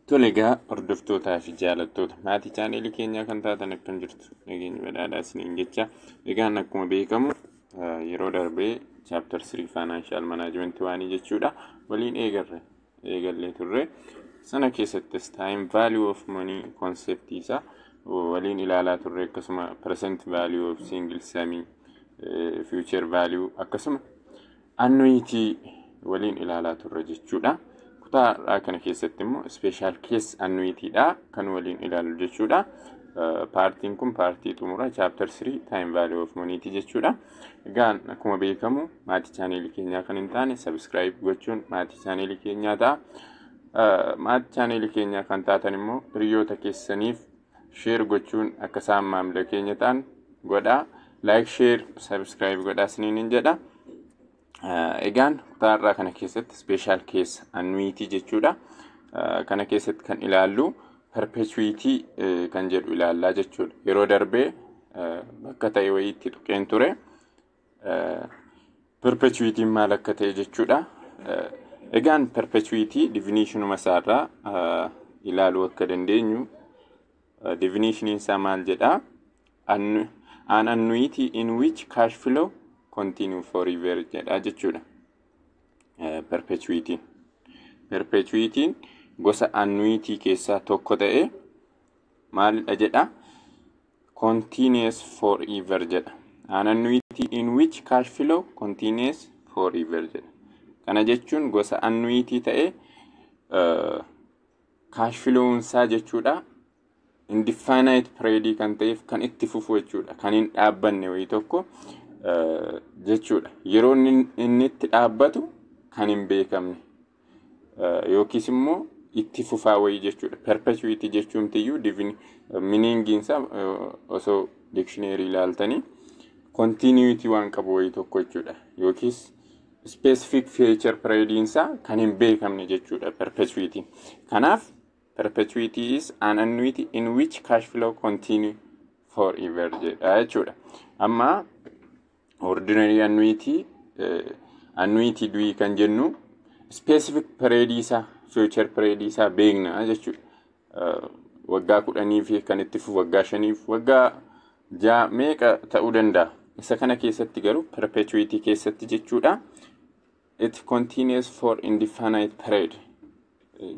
Tole egaa, hordoftootaa fi jaalattoota maatii chaaneelii keenyaa kan taatan, akkam jirtu? Nageenya badhaadhaa isiniin jecha. Egaan akkuma beekamu yeroo darbee chapter 3 financial management waanii jechuudha waliin eegallee turre. Sana keessattis time value of money concept isaa waliin ilaalaa turre, akkasuma present value of single sum, future value, akkasuma annuity waliin ilaalaa turre jechuudha. Kutaa har'aa kana keessatti immoo special case annuityidha kan waliin ilaallu jechuudha. Partiin kun partii xumura chapter 3 time value of money'ti jechuudha. Egaan akkuma beekamu maatii chaaneelii keenyaa kan hin taane subscribe gochuun maatii chaaneelii keenyaa ta'a. Maatii chaaneelii keenyaa kan taatan immoo hiriyoota keessaniif share gochuun akka isaan maamila keenya ta'an godhaa. Like, share, subscribe godhaa isiniin hin jedha. Egaan kutaa har'aa kana keessatti special case annuity jechuudha. Kana keessatti kan ilaallu perpetuity kan jedhu ilaallaa jechuudha. Yeroo darbee bakka ta'e wayiitti tuqeen ture. Perpetuityn maal akka ta'e jechuudha. Egaan perpetuity definitionuma isaarraa ilaaluu akka dandeenyu, definitioniin isaa maal jedhaa? An annuity in which cash flow continue forever jedha jechuudha. Perpetuityn. Perpetuityn gosa annuity keessaa tokko ta'e maalidha jedha? Continuous forever jedha. An annuity in which cash flow continues forever jedha. Kana jechuun gosa annuity ta'e cash flow'nsaa jechuudha. Indefinite period kan ta'eef kan itti fufu jechuudha. Kan hin dhaabbanne wayii tokko jechuudha. Yeroo inni itti dhaabbatu kan hin beekamne yookiis immoo itti fufaa wayii jechuudha. Perpetuity jechuumtiyyuu meaningiinsaa osoo dictionary ilaaltanii continuity waan qabu wayii tokko jechuudha. Yookiis specific future periodiinsaa kan hin beekamne jechuudha perpetuity. Kanaaf perpetuity is an annuity in which cash flow continue forever jedha jechuudha. Amma ordinary annuity, annuity du'ii kan jennu specific period isaa, future period isaa beekna jechuudha. Waggaa 10 fi kan itti fufu, waggaa 5f, waggaa 6, meeqa ta'uu danda'a. Isa kana keessatti garuu, perpetuity keessatti jechuudha, it continues for indefinite period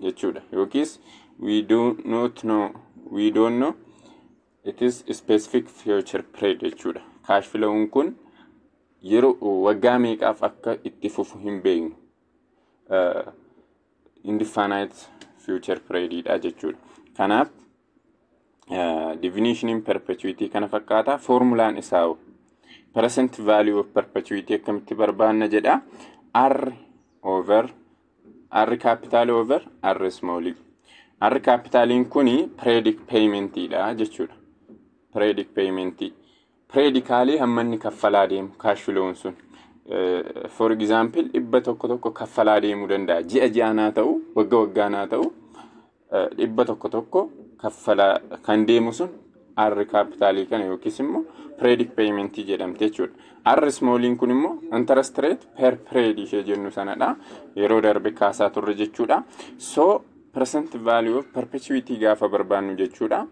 jechuudha. Yookiis we do not know, we don't know it is specific future period jechuudha. Cash flow'n kun yeroo waggaa meeqaaf akka itti fufu hin beeknu. Indefinite future periodidha jechuudha. Kanaaf definitioniin perpetuity kana fakkaata. Formulaan isaa, present value of perpetuity akkamitti barbaanna jedha? R over R capital over R small. R capitaliin kuni periodic paymentidha jechuudha. Periodic payment. Periodically hamma inni kaffalaa deemu cash flown sun. For example, 100 tokko kaffalaa deemuu danda'a. Ji'a ji'aan haa ta'u, wagga waggaan haa ta'u, 100 tokko kaffalaa kan deemu sun R capitalii kana yookiis immoo periodic payment jedhamte jechuudha. R smalliin kun immoo interest rate per period ishee jennu sanadha. Yeroo darbe kaasaa turre jechuudha. So present value of perpetuity gaafa barbaannu jechuudha,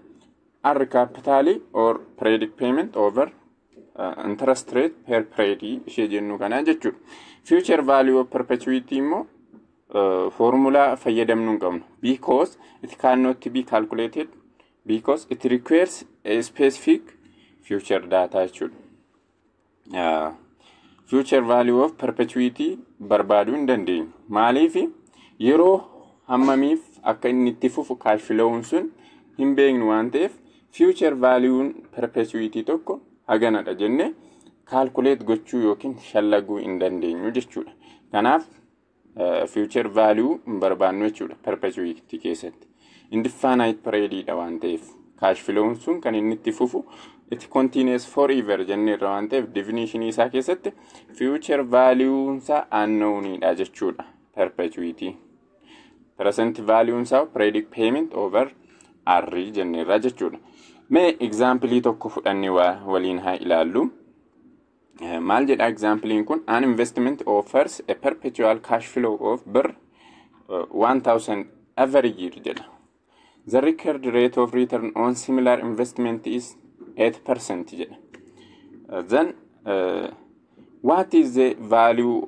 R capitalii or periodic payment over interest rate per period ishee jennu kana jechuudha. Future value of perpetuity immoo formula fayyadamnuu hin qabnu, because it cannot be calculated, because it requires a specific future data jechuudha. Future value of perpetuity barbaaduu hin dandeenyu. Maaliif? Yeroo hammamiif akka inni itti fufu cash flow'n sun hin beeknu waan ta'eef, future value'n perpetuity tokko haganadha jennee calculate gochuu yookiin shallaguu hin dandeenyu jechuudha. Kanaaf future value hin barbaannu jechuudha perpetuity keessatti. Indefinite periodidha waan ta'eef, cash flow'n sun kan inni itti fufu it continues forever jenneerra waan ta'eef, definition isaa keessatti future value isaa unknownidha jechuudha perpetuity. Present value isaa periodic payment over R jenneerra jechuudha. Mee example tokko fudhannee waliin haa ilaallu. Maal jedha exampleiin kun? An investment offers a perpetual cash flow of birr 1000 every year jedha. The required rate of return on similar investment is 8% jedha. Then what is the value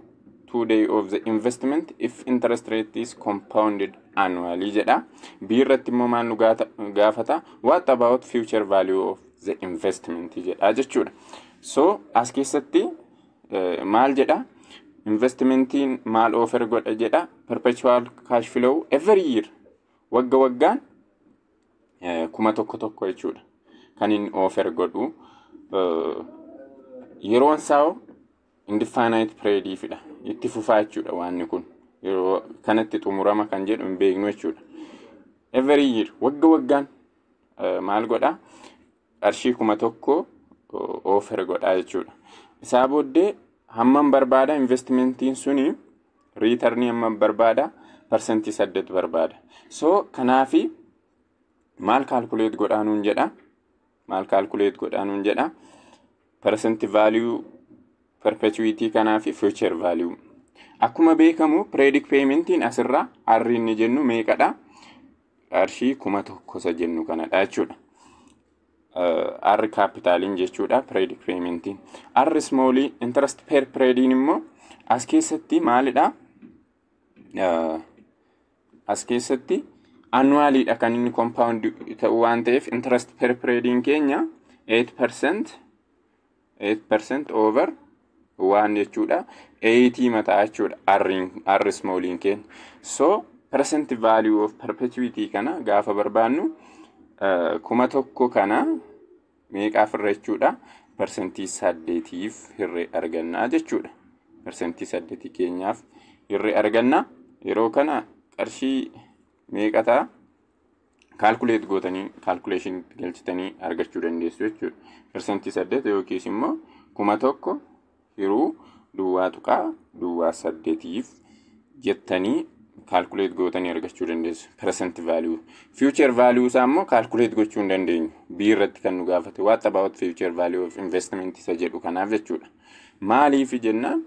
today of the investment if interest rate is compounded annually jedha. B irratti immoo maal nu gaafata? What about future value of the investment jedha jechuudha. So as keessatti maal jedha? Investmentiin maal offer godha jedha? Perpetual cash flow every year, wagga waggaan 1000 tokko jechuudha. Kan inni offer godhu yeroon isaa indefinite periodidha. Itti fufaa jechuudha waanni kun. Yeroo kanatti xumurama kan jedhu hin beeknu jechuudha. Every year, wagga waggaan maal godha? Qarshii 1000 offer godha jechuudha. Isaa booddee hammam barbaada investmentiin suni? Returnii hammam barbaada? 8% barbaada. So kanaafi maal calculate godhaa nuun jedha? Maal calculate godhaa nuun jedha? Present value perpetuity kanaa fi future value. Akkuma beekamu periodic paymentiin asirraa R inni jennu meeqadha? Qarshii 1000 isa jennu kanadha jechuudha. R capitaliin jechuudha periodic paymentiin. R smallii interest per periodiin immoo as keessatti maalidha? As keessatti annualiidha kan inni compound ta'u waan ta'eef interest per periodiin keenya 8%, 8% over waan jechuudha. 8 mataa jechuudha R smalliin keenya. So present value of perpetuity kana gaafa barbaannu 1000 kana meeqaaf irra jechuudha? 8%iif hirree argannaa jechuudha. 8% keenyaaf hirree argannaa. Yeroo kana qarshii meeqa ta'a? Calculate gootanii, calculation galchitanii argachuu dandeessu jechuudha. 8% yookiis immoo 1000 hiruu 0.08iif jettanii calculate gootanii argachuu dandeessu. Present value. Future value isaa immoo calculate gochuu hin dandeenyu. B irratti kan nu gaafate what about future value of investment isa jedhu kanaaf jechuudha. Maaliif jennaan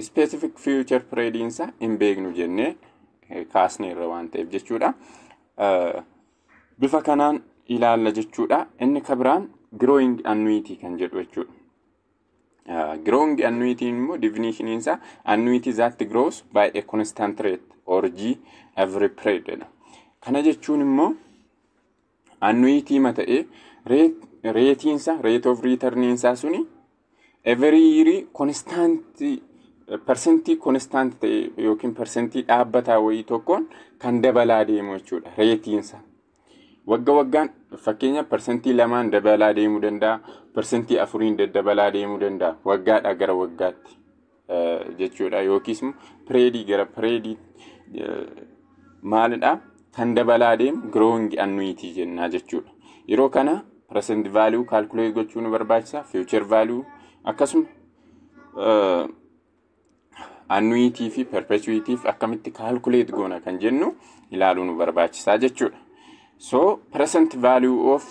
specific future period isaa hin beeknu jennee kaasneerra waan ta'eef jechuudha. Bifa kanaan ilaalla jechuudha. Inni kabiraan growing annuity kan jedhu jechuudha. Growing annuity immoo definition isaa annuity that grows by a constant rate or G every period jedha. Kana jechuun immoo annuity ma ta'ee rateiinsa, rate of returniinsaa suni every year constant, percentii constant ta'e yookiin percentii dhaabbataa wayii tokkoon kan dabalaa deemu jechuudha rateiinsa. Wagga waggaan fakkeenya 2% dabalaa deemuu danda'a, 4% daddabalaa deemuu danda'a, waggaadhaa gara waggaatti jechuudha. Yookiis immoo periodii gara periodii maalidha kan dabalaa deemu growing annuity jennaa jechuudha. Yeroo kana present value calculate gochuu nu barbaachisa, future value akkasuma annuity fi perpetuity akkamitti calculate goona kan jennu ilaaluu nu barbaachisaa jechuudha. So present value of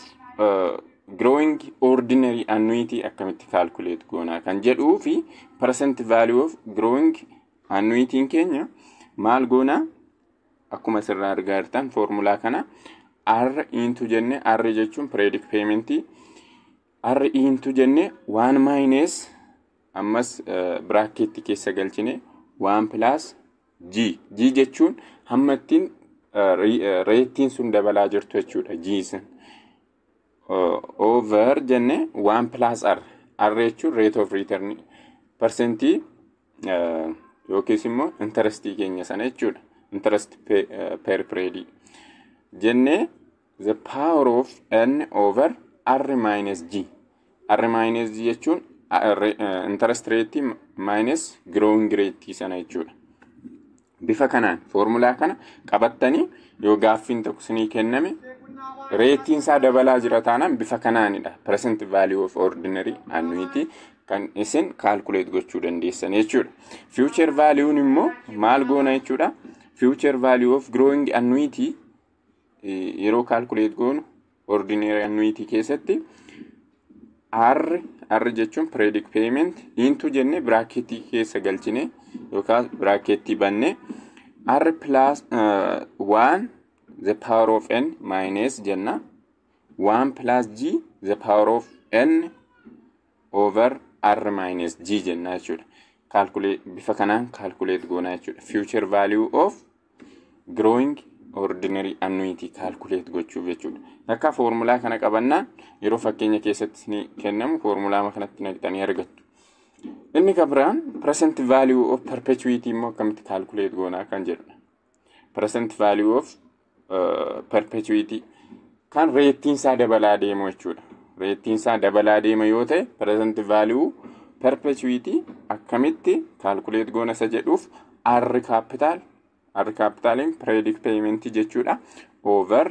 growing ordinary annuity akkamitti calculate goona kan jedhuu fi present value of growing annuity keenya maal goona? Akkuma asirraa argaa jirtan foormulaa kana R into jenne, R jechuun periodic payment, R into jenne 1 minus, ammas bracketti keessa galchine 1 plus G. G jechuun hamma ittiin rateiin sun dabalaa jirtu jechuudha G sun. Over jenne 1 plus R. R jechuun rate of return percentii yookiis immoo interestii keenya sana jechuudha. Interest per period jenne the power of n over R minus G. R minus G jechuun interest rate minus growing rate sana jechuudha. Bifa kanaan foormulaa kana qabattanii yoo gaaffiin tokko isinii kenname rateiin isaa dabalaa jira taanaan bifa kanaanidha. Present value of ordinary annuity kan isin calculate gochuu dandeessan jechuudha. Future value immoo maal goona jechuudha? Future value of growing annuity yeroo calculate goonu ordinary annuity keessatti R jechuun periodic payment into jenne bracketii keessa galchine yookaan bracketii banne R plus 1 the power of n minus jenna 1 plus g the power of n over r minus g jenna jechuudha. Calculate, bifa kanaan calculate goona jechuudha. Future value of growing ordinary annuity calculate gochuuf jechuudha. Akka foormulaa kana qabannaan yeroo fakkeenya keessatti ni kennamu foormulaa kanatti naqxanii argattu. Inni kan biraan present value of perpetuity immoo akkamitti calculate goonaa kan jedhudha. Present value of perpetuity kan rateiin isaa dabalaa deemu jechuudha. Rateiin isaa dabalaa deema yoo ta'e, present value perpetuity akkamitti calculate goona isa jedhuuf, R capital, R capitaliin periodic payment jechuudha, over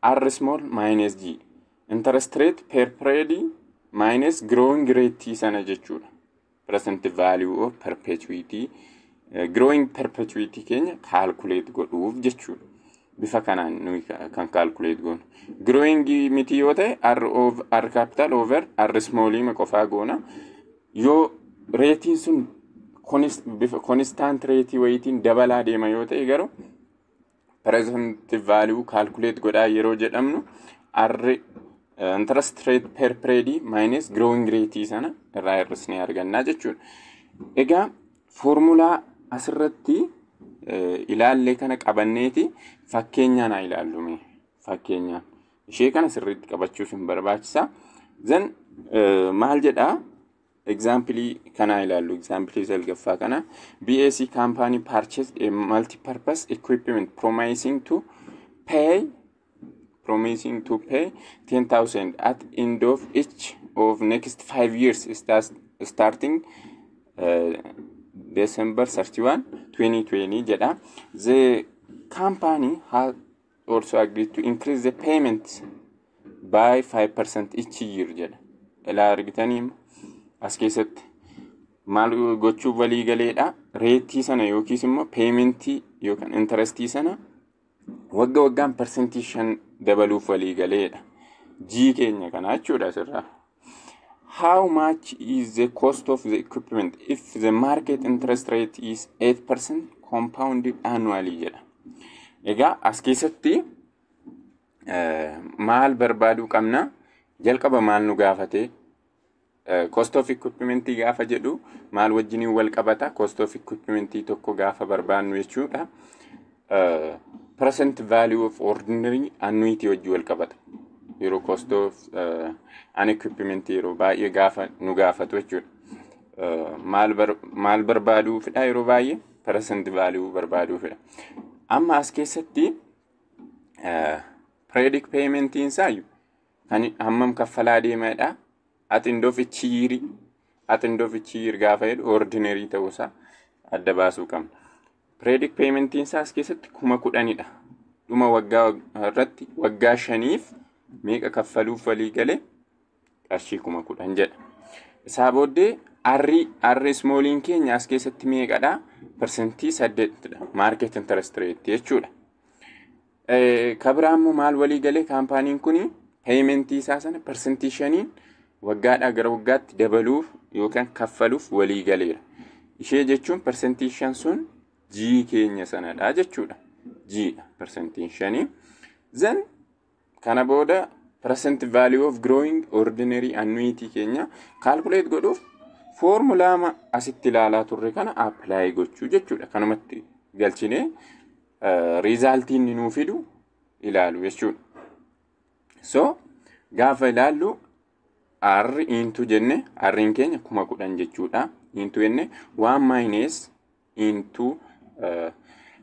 R small minus G, interest rate per period minus growing rate sana jechuudha. Present value of perpetuity, growing perpetuity keenya calculate godhuuf jechuudha. Bifa kanaan nuyi kan calculate goonu. Growing miti yoo ta'e, R over R capital over R small qofaa goona. Yoo rateiin sun bifa constant rate wayitiin dabalaa deema yoo ta'e garuu, present value calculate godhaa yeroo jedhamnu, R interest rate per period minus growing rate sana irraa hir'isnee argannaa jechuudha. Egaa foormulaa asirratti ilaallee kana qabanneeti fakkeenyaan haa ilaallu mee, fakkeenyaan. Ishee kana sirriitti qabachuuf hin barbaachisa. Then maal jedhaa? Example kana ilaallu, example salgaffaa kana. BAC company purchased a multi-purpose equipment promising to pay 10,000 at end of each of next 5 years, starting December 31, 2020 jedha. The company has also agreed to increase the payment by 5% each year jedha. Ilaa, argitanii, as keessatti maal gochuuf walii galeedha? Rateii sana yookiis immoo paymentii yookaan interestii sana wagga waggaan 5% dabaluuf walii galeedha. G keenya kana jechuudha asirraa. How much is the cost of the equipment if the market interest rate is 8% compounded annually jedha. Egaa as keessatti maal barbaaduu qabna? Jalqaba maal nu gaafate? Cost of equipment gaafa jedhu maal wajjiniin wal qabata? Cost of equipment tokko gaafa barbaannu jechuudha. Present value of ordinary annuity wajjin wal qabata. Yeroo cost of an equipment yeroo baay'ee gaafa nu gaafatu jechuudha. Maal barbaaduufidha yeroo baay'ee? Present value barbaaduufidha. Amma as keessatti periodic paymentiin isaayyuu kan hammam kaffalaa deemadha. At end of each year, at end of each year gaafa jedhu ordinary ta'uusaa adda baasuu qabna. Periodic paymentiin isaa as keessatti 10,000dha. Dhuma waggaa irratti waggaa 5f meeqa kaffaluuf walii galee? Qarshii 10,000 jedha. Isaa booddee R smalliin keenya as keessatti meeqadha? 8%dha. Market interest rate jechuudha. Kabiraa immoo maal walii galee kaampaaniin kuni? Paymentii isaa sana 5%n waggaadhaa gara waggaatti dabaluuf yookaan kaffaluuf walii galeera. Ishee jechuun 5% sun G keenya sanadha jechuudha. G dha 5%. Then kana booda present value of growing ordinary annuity keenya calculate godhuuf foormulaa asitti ilaalaa turre kana apply gochuu jechuudha. Kanumatti galchinee resultii inni nuu fidu ilaalu jechuudha. So gaafa ilaallu, R into jenne, R'n keenya 10,000 jechuudha. Into jenne, one minus into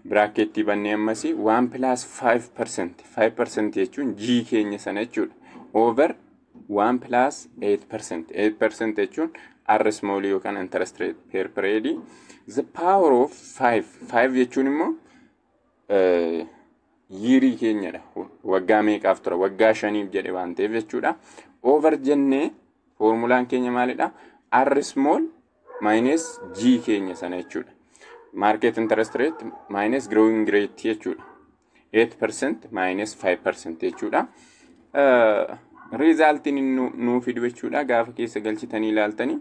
bracketii bannee ammasii 1 plus 5%, 5% jechuun G keenya sana jechuudha. Over 1 plus 8%, 8% jechuun R small yookaan interest rate per period, the power of 5, 5 jechuun immoo yearii keenyadha. Waggaa meeqaaf tura? Waggaa 5f jedhe waan ta'eef jechuudha. Over jennee foormulaan keenya maalidha? R small minus G keenya sana jechuudha. Market interest rate minus growing rate jechuudha. 8% minus 5% jechuudha. Resultiin nuu fidu jechuudha. Gaafa keessa galchitanii ilaaltanii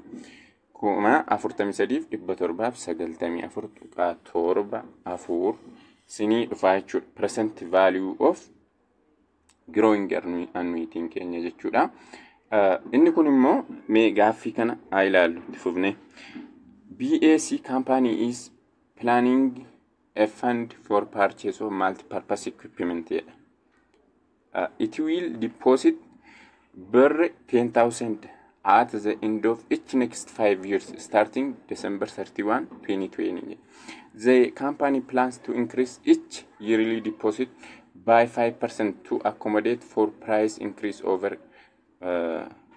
43,794.74. Sinii dhufaa jechuudha. Present value of growing annuityn keenya jechuudha. Inni kun immoo mee gaaffii kana haa ilaallu itti fufne. BAC company is planning a fund for purchase of multi-purpose equipment jedha. It will deposit birr 10,000 at the end of each next 5 years, starting December 31, 2020. The company plans to increase each yearly deposit by 5% to accommodate for price increase over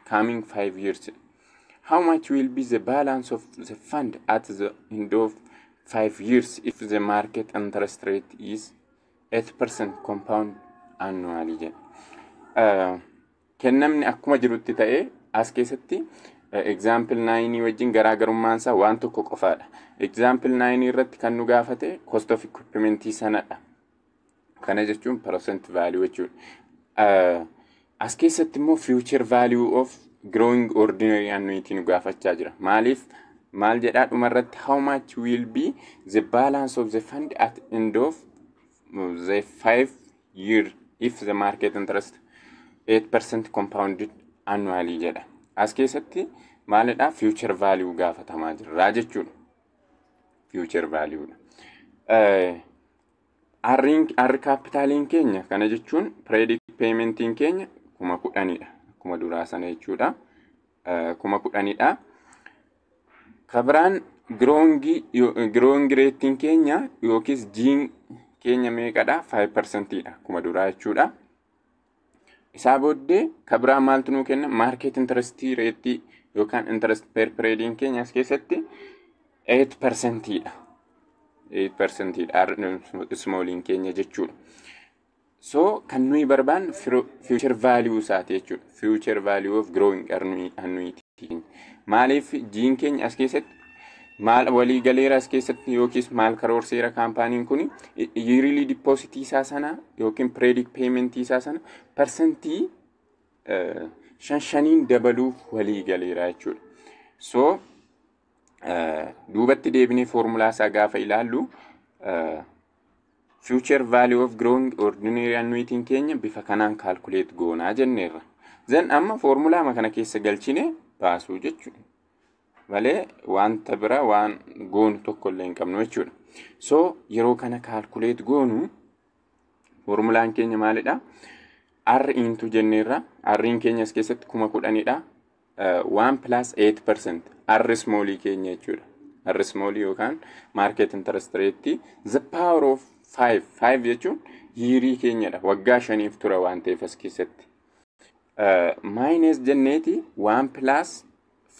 coming 5 years. How much will be the balance of the fund at the end of 5 years if the market interest rate is 8% compound annually jedha. Kennamni akkuma jirutti ta'ee, as keessatti example 9 wajjin garaagarummaan isaa waan tokko qofaadha. Example 9 irratti kan nu gaafate cost of equipment sanadha. Kana jechuun present value jechuudha. As keessatti immoo future value of growing ordinary annuity nu gaafachaa jira. Maaliif? Maal jedhaa dhumarratti? How much will be the balance of the fund at end of the 5 year if the market interest 8% compounded annually jedha. As keessatti maalidha? Future value gaafatamaa jirra jechuudha. Future value dha. R capitaliin keenya, kana jechuun periodic paymentiin keenya, 10,000dha. Akkuma duraa sana jechuudha. 10,000dha. Kabiraan growing rateiin keenya yookiis G'n keenya meeqadha? 5% dha. Akkuma duraa jechuudha. Isaa booddee kabiraan maaltu nuu kenna? Market interest rate yookaan interest per periodiin keenya as keessatti 8% dha. 8% dha smalliin keenya jechuudha. So kan nuyi barbaannu future value isaati jechuudha. Future value of growing annuity. Maaliif? G'n keenya as keessatti maal walii galeera as keessatti yookiis maal karoorseera kaampaaniin kun? Yearly deposit isaa sana yookiin periodic payment isaa sana persentii shan shaniin dabaluuf walii galeera jechuudha. So duubatti deebinee foormulaa isaa gaafa ilaallu, future value of growing ordinary annuity keenya bifa kanaan calculate goonaa jenneerra. Then amma foormulaa kana keessa galchine baasuu jechuudha. Malee wanta bira waan goonu tokko illee hin qabnu jechuudha. So yeroo kana calculate goonu foormulaan keenya maalidha? R into jenneerra. R'n keenya as keessatti 10,000dha. 1 plus 8% R smallii keenya jechuudha. R smallii yookaan market interest rate, the power of 5. 5 jechuun yearii keenyadha. Waggaa 5f tura waan ta'eef as keessatti. Minus jenneeti 1 plus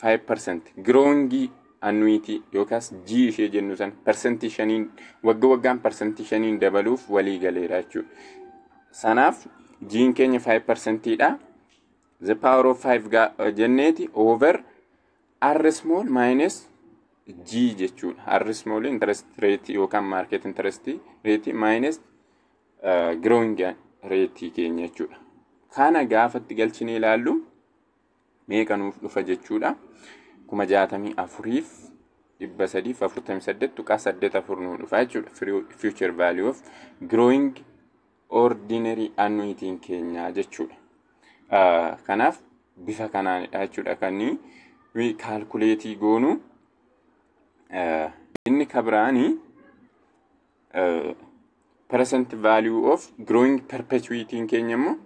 5% growing annuity yookaas G ishee jennu sana persentii shaniin, wagga waggaan persentii shaniin dabaluuf walii galeera jechuudha. Sanaaf G'n keenya 5% dha. The power of 5 jenneeti over R small minus G jechuudha. R small interest rate yookaan market interest rate minus growing rate keenya jechuudha. Kana gaafatti galchine ilaallu meeqa nuuf dhufa jechuudha? 64,348.84 nuu dhufa jechuudha. Future value of growing ordinary annuity keenya jechuudha. Kanaaf bifa kanaanidha jechuudha kan nuyi calculate goonu. Inni kabiraanii present value of growing perpetuity keenya immoo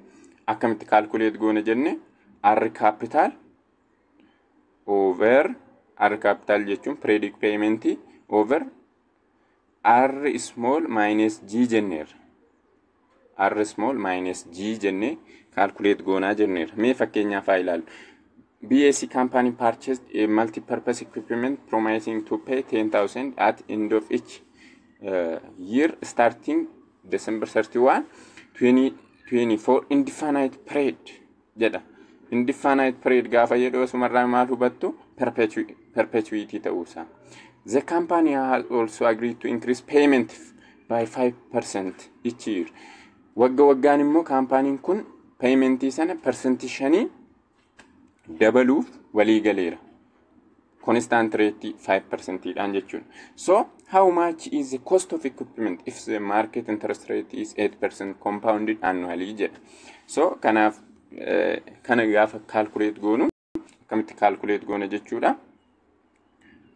akkamitti calculate goona jenne? R capital over R capital jechuun periodic payment over R small minus G jenneerra. R small minus G jennee calculate goonaa jenneerra. Mee fakkeenyaaf haa ilaallu. BAC company purchased a multi-purpose equipment, promising to pay 10,000 at end of each year starting December 31, 2024 indefinite period jedha. Indefinite period gaafa jedhu asumarraa maal hubattu? Perpetuity ta'uusaa. The company has also agreed to increase payment by 5% each year. Wagga waggaan immoo kaampaaniin kun paymentii sana persentii shanii dabaluuf walii galeera. Constant rate 5% dhaan jechuudha. So How much is the cost of equipment if the market interest rate is 8% compounded annually jedha. So kanaaf kana gaafa calculate goonu akkamitti calculate goona jechuudha.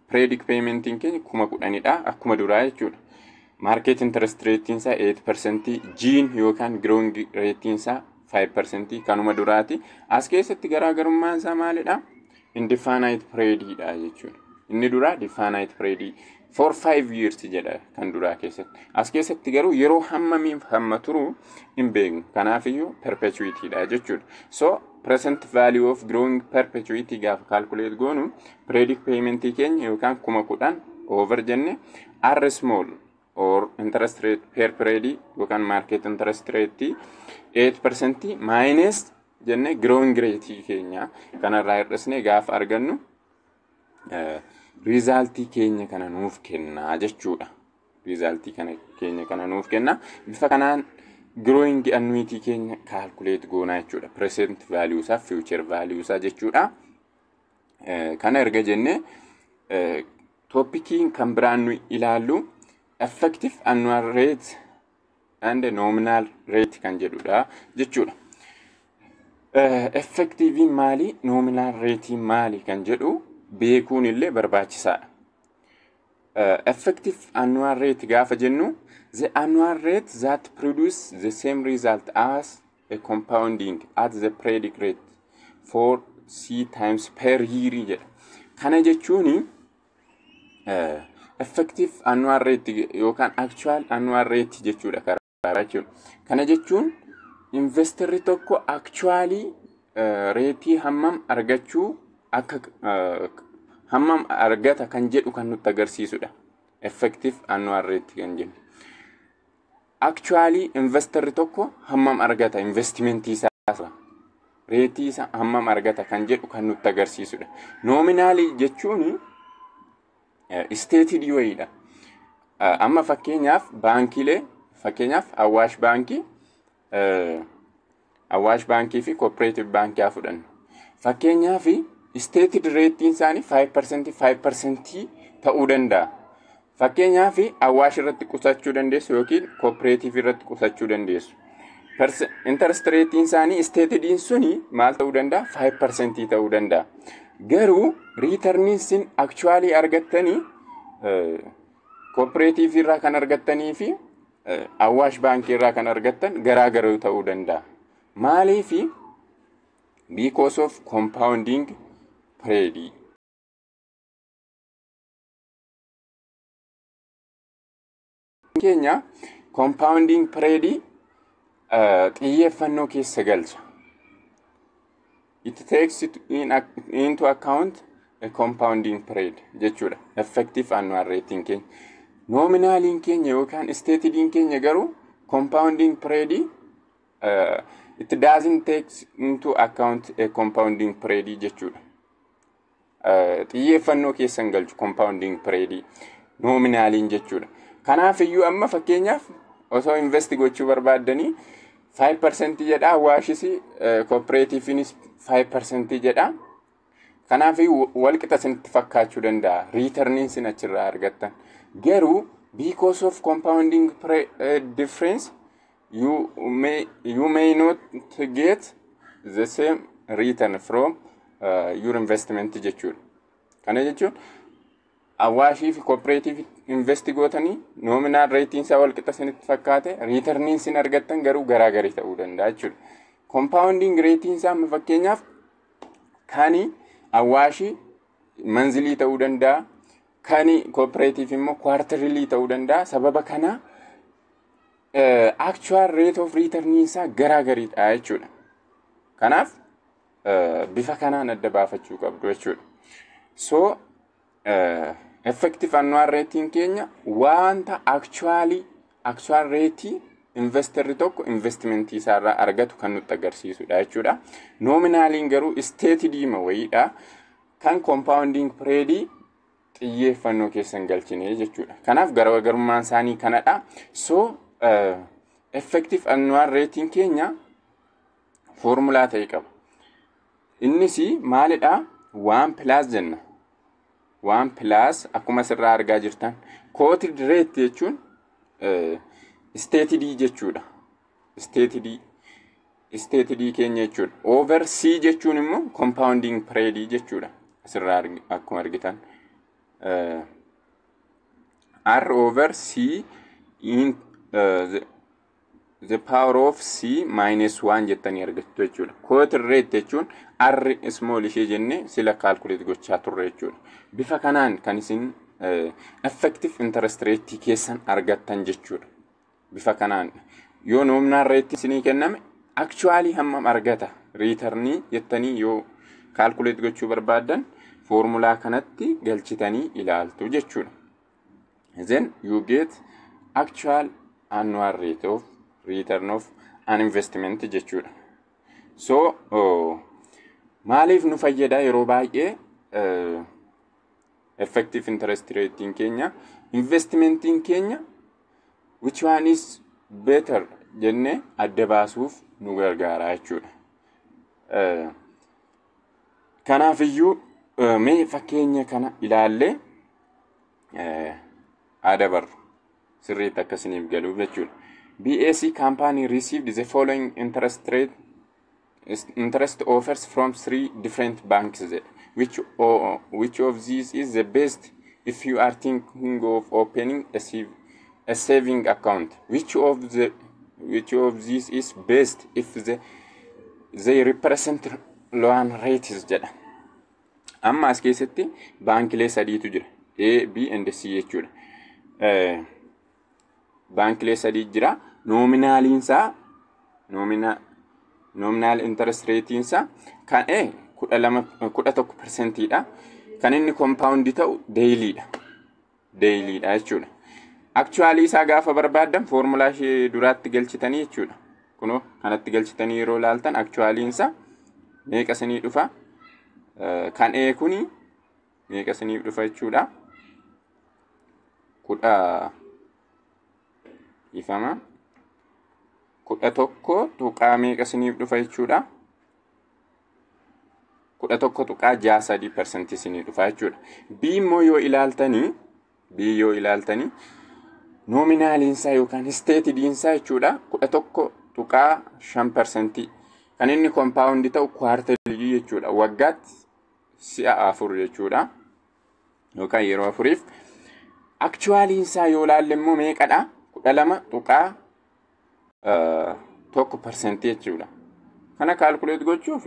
Periodic paymentiin keenya 10,000dha akkuma duraa jechuudha. Market interest ratein isaa 8%, G'n yookaan growing ratein isaa 5% kanuma duraati. As keessatti garaagarummaan isaa maalidha? Indefinite periodidha jechuudha. Inni duraa definite period for 5 years jedha kan duraa keessatti. As keessatti garuu yeroo hammamiif hamma turu hin beeknu. Kanaafiyyuu perpetuityidha jechuudha. So present value of growing perpetuity gaafa calculate goonu, periodic paymentii keenya yookaan 10,000 over jenne, R small or interest rate per period yookaan market interest rate 8% minus jenne, growing rate keenya kanarraa hir'isnee gaafa argannu resultii keenya kana nuuf kennaa jechuudha. Resultii kana keenya kana nuuf kenna. Bifa kanaan growing annuity keenya calculate goonaa jechuudha. Present value isaa, future value isaa jechuudha. Kana erga jenne, topiciin kan biraan nu ilaallu effective annual rate and nominal rate kan jedhudha jechuudha. Effectiveiin maali? Nominal ratein maali kan jedhu beekuun illee barbaachisaadha. Effective annual rate gaafa jennu, the annual rate that produce the same result as a compounding at the periodic rate for C times per year jedha. Kana jechuun effective annual rate yookaan actual annual rate jechuudha karaa jechuudha. Kana jechuun investorri tokko actually rateii hammam argachuu akka hammam argata kan jedhu kan nutti agarsiisudha. Effective annual rate kan jennu. Actually investorri tokko hammam argata investmentii isaa, rateii isaa hammam argata kan jedhu kan nutti agarsiisudha. Nominalii jechuun stated wayiidha. Amma fakkeenyaaf baankiilee, fakkeenyaaf Awaash Baankii, Awaash Baankii fi Cooperative Baankii haa fudhannu. Fakkeenyaaf stated rateiin isaanii 5% 5% ta'uu danda'a. Fakkeenyaaf Awaash irratti qusachuu dandeessu yookiin Cooperative irratti qusachuu dandeessu. Interest rateiin isaanii statediin suni maal ta'uu danda'a? 5% ta'uu danda'a. Garuu returniin sin actually argattanii Cooperative irraa kan argattanii fi Awaash Baankii irraa kan argattan garaagaraa ta'uu danda'a. Maaliifi? Because of compounding period. Keenya compounding period xiyyeeffannoo keessa galcha. It takes it into account a compounding period jechuudha. Effective annual ratein keenya. Nominaliin keenya yookaan statediin keenya garuu compounding period it doesn't take into account a compounding period jechuudha. Xiyyeeffannoo keessa hin galchu compounding period nominaliin jechuudha. Kanaaf iyyuu amma fakkeenyaaf osoo invest gochuu barbaaddanii 5% jedha, Awaashis Cooperativenis 5% jedha. Kanaaf walqixa isinitti fakkaachuu danda'a returniin sin achirraa argattan. Garuu because of compounding difference you may not get the same return from your investment jechuudha. Kana jechuun Awaashii fi Cooperative invest gootanii nominal rateiin isaa walqixa isinitti fakkaate, returniin sin argattan garuu garaagarii ta'uu danda'a jechuudha. Compounding rateiin isaa amma fakkeenyaaf kani Awaashii monthly ta'uu danda'a. Kani Cooperative immoo quarterly ta'uu danda'a. Sababa kana actual rate of return isaa garaagariidha jechuudha. Kanaaf bifa kanaan adda baafachuu qabdu jechuudha. So effective annual ratein keenya wanta actually actual rate investorri tokko investmentii isaarraa argatu kan nutti agarsiisudha jechuudha. Nominaliin garuu statedii wayiidha. Kan compounding period xiyyeeffannoo keessa hin galchine jechuudha. Kanaaf garaagarummaan isaanii kanadha. So effective annual ratein keenya foormulaa ta'e qaba. Innis maalidha? One plus jenna. One plus akkuma asirraa argaa jirtan Quoted rate jechuun stated jechuudha. Stated keenya jechuudha. Over C jechuun immoo compounding period jechuudha. Asirraa akkuma argitan. R over C in the power of C minus 1 jettanii argattu jechuudha. Quoted rate jechuun R small ishee jennee sila calculate gochaa turre jechuudha. Bifa kanaan kan isin effective interest rate keessan argattan jechuudha. Bifa kanaan yoo nominal rate isinii kenname, actually hammam argata returnii jettanii yoo calculate gochuu barbaaddan, foormulaa kanatti galchitanii ilaaltu jechuudha. Then you get actual annual rate of return of an investment jechuudha. So maaliif nu fayyada? Yeroo baay'ee effective interest ratein keenya, investmentiin keenya which one is better jennee adda baasuuf nu gargaara jechuudha. Kanaafiyyuu mee fakkeenya kana ilaallee adabarru, sirriitti akka isiniif galuuf jechuudha. BAC company received the following interest offers from three different banks. Which of these is the best if you are thinking of opening a saving account? Which of these is best if they represent loan rates jedha. Amma as keessatti baankilee sadiitu jira. A, B and C jechuudha. Baankilee sadii jira. Nominaliinsaa, nominal interest rateiinsaa kan A 12, 11%iidha. Kan inni compound ta'u dailydha. Dailydha jechuudha. Actualii isaa gaafa barbaaddan foormulaa ishee duraatti galchitanii jechuudha. Kunoo kanatti galchitanii yeroo ilaaltan actualiinsaa meeqa isinii dhufa? Kan A kuni meeqa isiniif dhufa jechuudha? Kudha ifama. 11 tuqaa meeqa isiniif dhufa jechuudha? 11.63% isinii dhufa jechuudha. B immoo yoo ilaaltanii, B yoo ilaaltanii, nominaliinsaa yookaan statediinsaa jechuudha 11.5%. Kan inni compound ta'u quarterly jechuudha. Waggaatti si'a afur jechuudha. Yookaan yeroo afuriif. Actualiinsaa yoo ilaalle immoo meeqadha? 12.1% jechuudha. Kana calculate gochuuf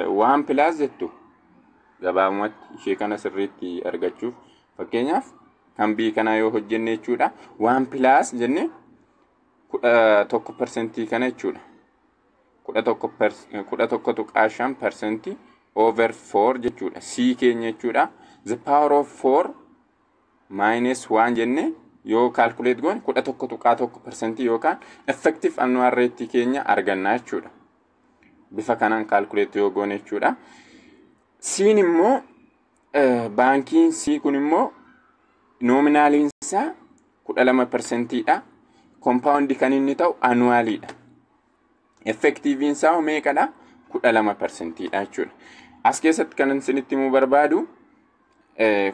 one plus jettu gabaabumatti ishee kana sirriitti argachuuf, fakkeenyaaf kan B kanaa yoo hojjenne jechuudha, one plus jenne 11% kana jechuudha. 11.5% over 4 jechuudha. C keenya jechuudha. The power of 4 minus 1 jenne yoo calculate goone 11.1% yookaan effective annual rate keenya argannaa jechuudha. Bifa kanaan calculate yoo goone jechuudha. C'n immoo, baankiin C kun immoo nominaliin isaa 12%iidha. Compound kan inni ta'u annualiidha. Effectiveiin isaa meeqadha? 12%iidha jechuudha. As keessatti kan isinitti himuu barbaadu,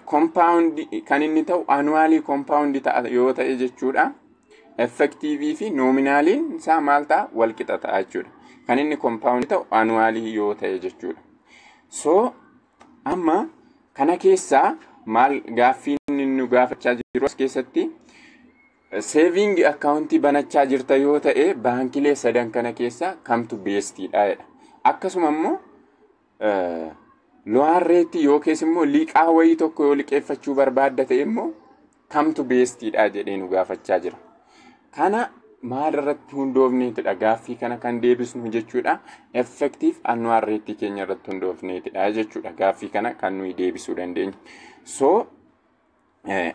compound kan inni ta'u annually compound ta'a yoo ta'e jechuudha. Effective fi nominaliin isaa maal ta'a? Wal qixa ta'a jechuudha. Kan inni compound ta'u annually yoo ta'e jechuudha. So amma kana keessaa maal gaaffiin inni nu gaafachaa jiru as keessatti? Saving accountii banachaa jirta yoo ta'e, baankilee sadan kana keessaa kamtu bestiidha jedha. Akkasuma immoo loan rate yookiis immoo liqaa wayii tokko yoo liqeeffachuu barbaadda ta'e immoo kamtu bestiidha jedhee nu gaafachaa jira. Kana maal irratti hundoofneetidha gaaffii kana kan deebisnu jechuudha? Effective annual rate keenya irratti hundoofneetidha jechuudha gaaffii kana kan nuyi deebisuu dandeenyu. So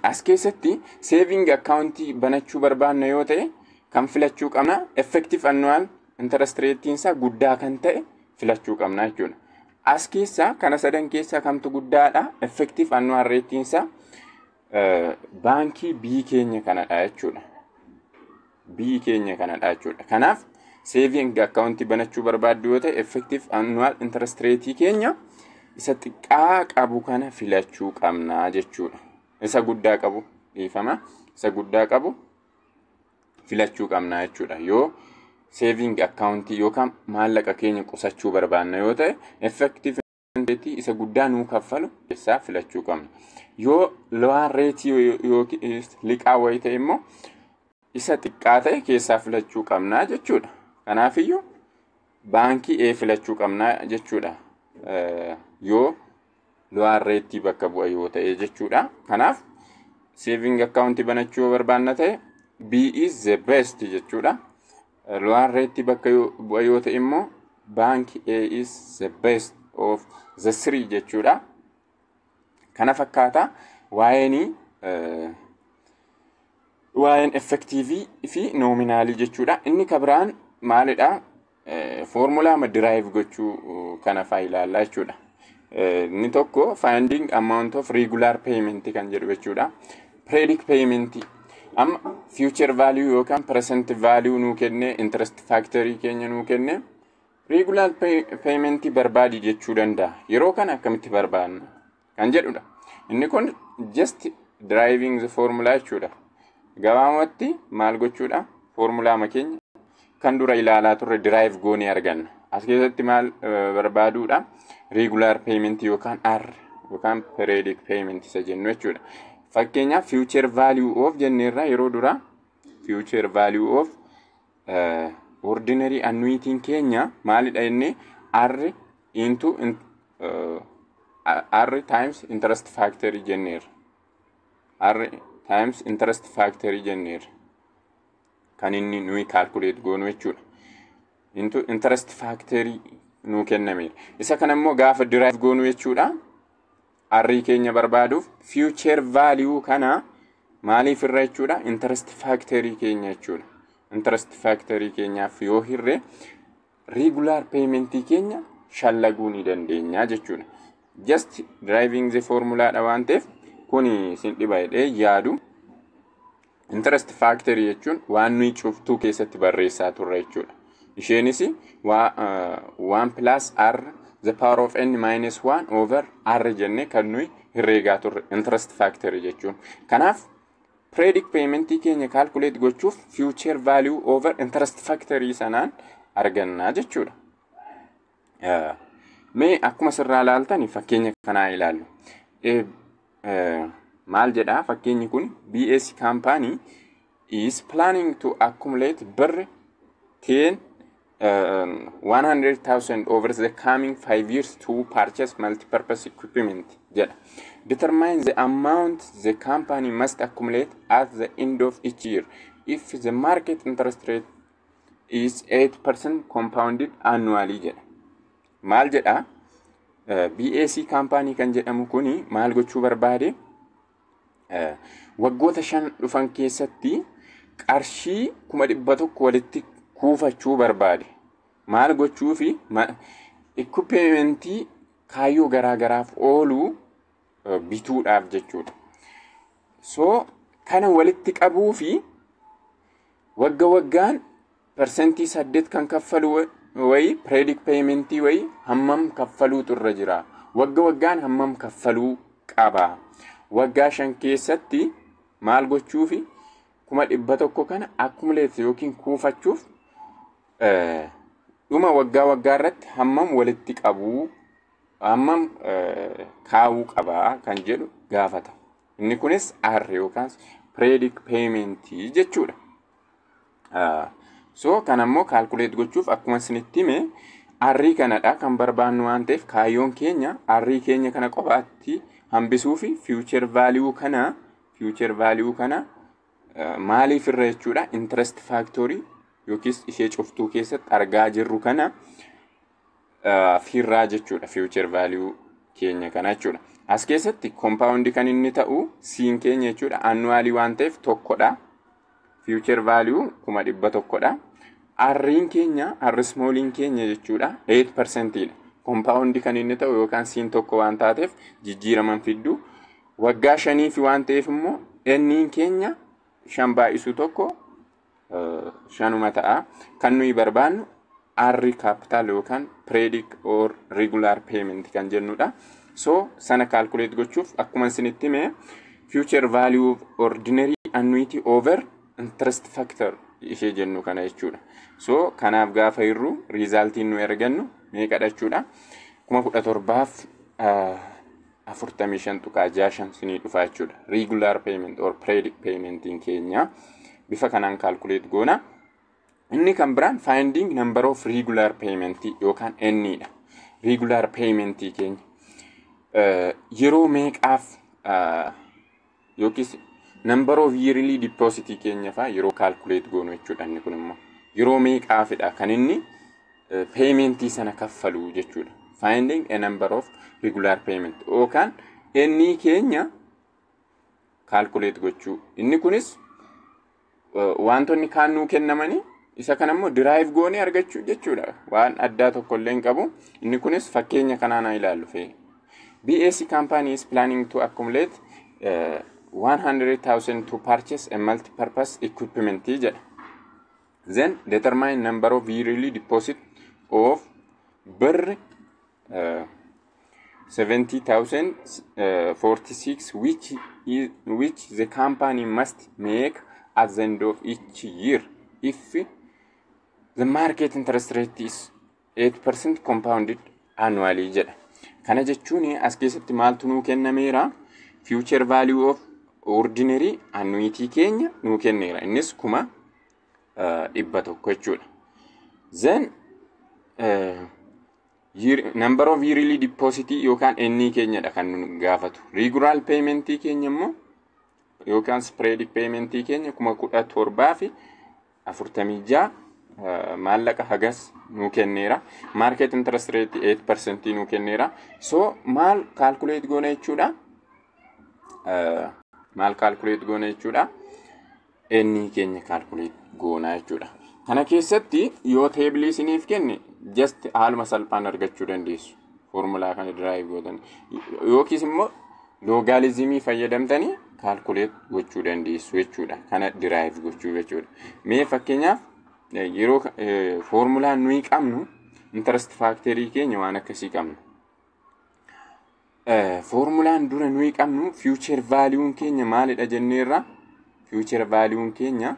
as keessatti saving accountii banachuu barbaanna yoo ta'e, kan filachuu qabna effective annual interest rate isaa guddaa kan ta'e filachuu qabna jechuudha. As keessaa kana sadan keessaa kamtu guddaadha? Effective annual rate isaa baankii B keenya kanadha jechuudha. B keenya kanadha jechuudha. Kanaaf saving accountii banachuu barbaaddu yoo ta'e, effective annual interest rate keenya isa xiqqaa qabu kana filachuu qabna jechuudha. Isa guddaa qabu Dhiifama, isa guddaa qabu filachuu qabna jechuudha. Yoo saving accountii yookaan maallaqa keenya qusachuu barbaanna yoo ta'e, effective rate isa guddaa nuu kaffalu keessaa filachuu qabna. Yoo loan rate yookiin liqaa wayii ta'e immoo, isa xiqqaa ta'e keessaa filachuu qabna jechuudha. Kanaafiyyuu baankii A filachuu qabna jechuudha. Yoo loan rate bakka bu'a yoo ta'e jechuudha. Kanaaf saving account banachuu yoo barbaanna ta'e, B is the best jechuudha. Loan rate bakka bu'a yoo ta'e immoo, baankii A is the best of the three jechuudha. Kana fakkaata waa'een effective fi nominalii jechuudha. Inni kabiraan maalidha? Foormulaa derive gochuu kana faa ilaallaa jechuudha. Inni tokko finding amount of regular payment kan jedhu jechuudha. Periodic payment amma future value yookaan present value nuu kenne, interest factory keenya nuu kenne, regular payment barbaadi jechuu danda'a. Yeroo kana akkamitti barbaadna kan jedhudha. Inni kun just deriving the formula jechuudha. Gabaabumatti maal gochuudha? Foormulaa keenya kan dura ilaalaa turre derive goonee arganna. As keessatti maal barbaaduudha? Regular payment yookaan R yookaan periodic payment isa jennu jechuudha. Fakkeenyaaf, future value of jenneerra yeroo dura, future value of ordinary annuitiin keenya maalidha inni? R into R times interest factor jenneerra. R times interest factor jenneerra. Kan inni nuyi calculate goonu jechuudha. Into interest factor nuu kennameera. Isa kana immoo gaafa derive goonu jechuudha. R keenya barbaaduuf future value kana maaliif irra jechuudha? Interest factor keenya jechuudha. Interest factor keenyaaf yoo hirre, regular payment keenya shallaguu ni dandeenya jechuudha. Just deriving the formula dha waan ta'eef, kuni isin dhiba jedhee yaadu. Interest factor jechuun waan nuyi cuftuu keessatti barreessaa turre jechuudha. Isheenis 1 plus r the power of n minus 1 over r jennee kan nuyi herreegaa turre interest factor jechuun. Kanaaf periodic payment keenya calculate gochuuf future value over interest factor sanaan argannaa jechuudha. Mee akkuma sirraa ilaaltan fakkeenya kanaa ilaallu. Maal jedhaa fakkeenyi kun? BAC company is planning to accumulate birr 10 100,000 over the coming 5 years to purchase multi-purpose equipment jedha. Determine the amount the company must accumulate at the end of each year if the market interest rate is 8% compounded annually jedha. Maal jedha? BAC company kan jedhamu kuni maal gochuu barbaade? Waggoota 5 dhufan keessatti qarshii 100,000 walitti kuufachuu barbaade. Maal gochuufi? Equipmentii kaayyoo garaa garaaf oolu bituudhaaf jechuudha. So kana walitti qabuu fi wagga waggaan 8% kan kaffalu wayi, periodic paymentii wayi hammam kaffaluutu irra jira? Wagga waggaan hammam kaffaluu qaba? Waggaa 5 keessatti maal gochuufi? 100,000 kana accumulate yookiin kuufachuuf dhuma waggaa waggaa irratti hammam walitti qabuu, hammam kaawuu qabaa kan jedhu gaafata. Inni kunis R yookaan periodic payment jechuudha. So kan ammoo calculate gochuuf, akkuma isinitti hime, R kanadha kan barbaannu waan ta'eef, kaayyoon keenya R keenya kana qofaatti hambisuu fi future value kana maaliif irra jechuudha? Interest factory yookiis ishee cuftuu keessatti argaa jirru kana firraa jechuudha, future value keenya kana jechuudha. As keessatti compound kan inni ta'u C'n keenya jechuudha, annually waan ta'eef tokkodha. Future value 100,000dha. R'n keenya, R smalliin keenya jechuudha, 8%dha. Compound kan inni ta'u yookaan C'n tokko waan taateef jijjiiraman fiddu. Waggaa shaniif waan ta'eef immoo, N'n keenya shan baay'isu tokko shanuma ta'a. Kan nuyi barbaannu R capital yookaan periodic or regular payment kan jennudha. So sana calculate gochuuf, akkuma isinitti hime, Future value of ordinary annuity over interest factor ishee jennu kana jechuudha. So kanaaf gaafa hirru resultiin nu argannu meeqadha jechuudha? 17,045.65 sinii dhufa jechuudha. Regular payment or periodic paymentiin keenya bifa kanaan calculate goona. Inni kan biraan finding number of regular payment yookaan N dha. Regular paymentii keenya yeroo meeqaaf yookiis number of yearly deposit keenya faa yeroo calculate goonu jechuudha. Inni kun immoo yeroo meeqaafidha kan inni paymentii sana kaffalu jechuudha. Finding a number of regular payment yookaan N keenya calculate gochuu. Inni kunis wantoonni kaan nuu kennamanii isa kana immoo derive goonee argachuu jechuudha. Waan addaa tokko illee hin qabu. Inni kunis fakkeenya kanaan haa ilaallu fee. BAC company is planning to accumulate 100,000 to purchase a multi-purpose equipment jedha. Then determine number of yearly deposit of birr 70,046 which the company must make at the end of each year if the market interest rate is 8% compounded annually jedha. Kana jechuun as keessatti maaltu nuu kennameera? Future value of ordinary annuity keenya nuu kenneera. Innis 100,000 jechuudha. Then number of yearly deposit yookaan N keenyadha kan nu gaafatu. Regular payment keenya immoo yookaan spread payment keenya 17,046 maallaqa hagas nuu kenneera. Market interest rate 8% nuu kenneera. So maal calculate goona jechuudha? Maal calculate goona jechuudha? N keenya calculate goona jechuudha. Kana keessatti yoo tableii isiniif kenne, just haaluma salphaan argachuu dandeessu. Foormulaa kana derive gootan. Yookiis immoo logarithmii fayyadamtanii calculate gochuu dandeessu jechuudha. Kana derive gochuu jechuudha. Mee fakkeenyaaf yeroo foormulaan nuyi qabnu interest factorii keenya waan akkasii qabna. Foormulaan dura nuyi qabnu future valueun keenya maalidha jenneerra? Future valueun keenya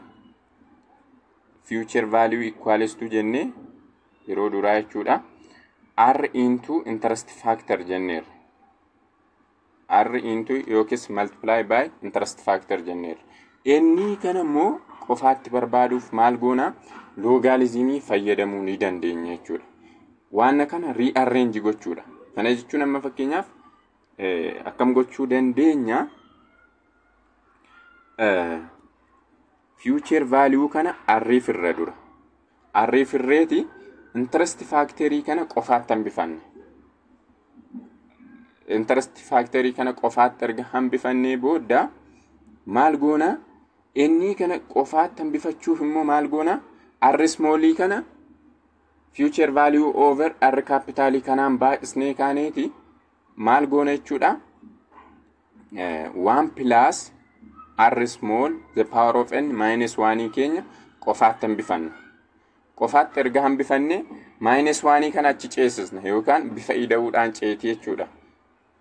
future value equals to jennee yeroo duraa jechuudha. R into interest factor jenneerra. R into yookiis multiply by interest factor jenneerra. Inni kana immoo qofaatti barbaaduuf maal goona? Logarithmii fayyadamuu ni dandeenya jechuudha. Waan kana rearrange gochuudha. Kana jechuun amma fakkeenyaaf akkam gochuu dandeenya? Future value kana arriif irra dura. Arriif irreeti interest factorii kana qofaatti hambifanna. Interest factorii kana qofaatti erga hambifannee booda maal goona? Inni kana qofaatti hambifachuuf immoo maal goona? R smallii kana future value over R capitalii kanaan baay'isnee kaaneeti maal goona jechuudha? One plus R small the power of n minus oneii keenya qofaatti hambifanna. Qofaatti erga hambifanne minus oneii kana achi ceesisna yookaan bifa ida'uudhaan ceetii jechuudha.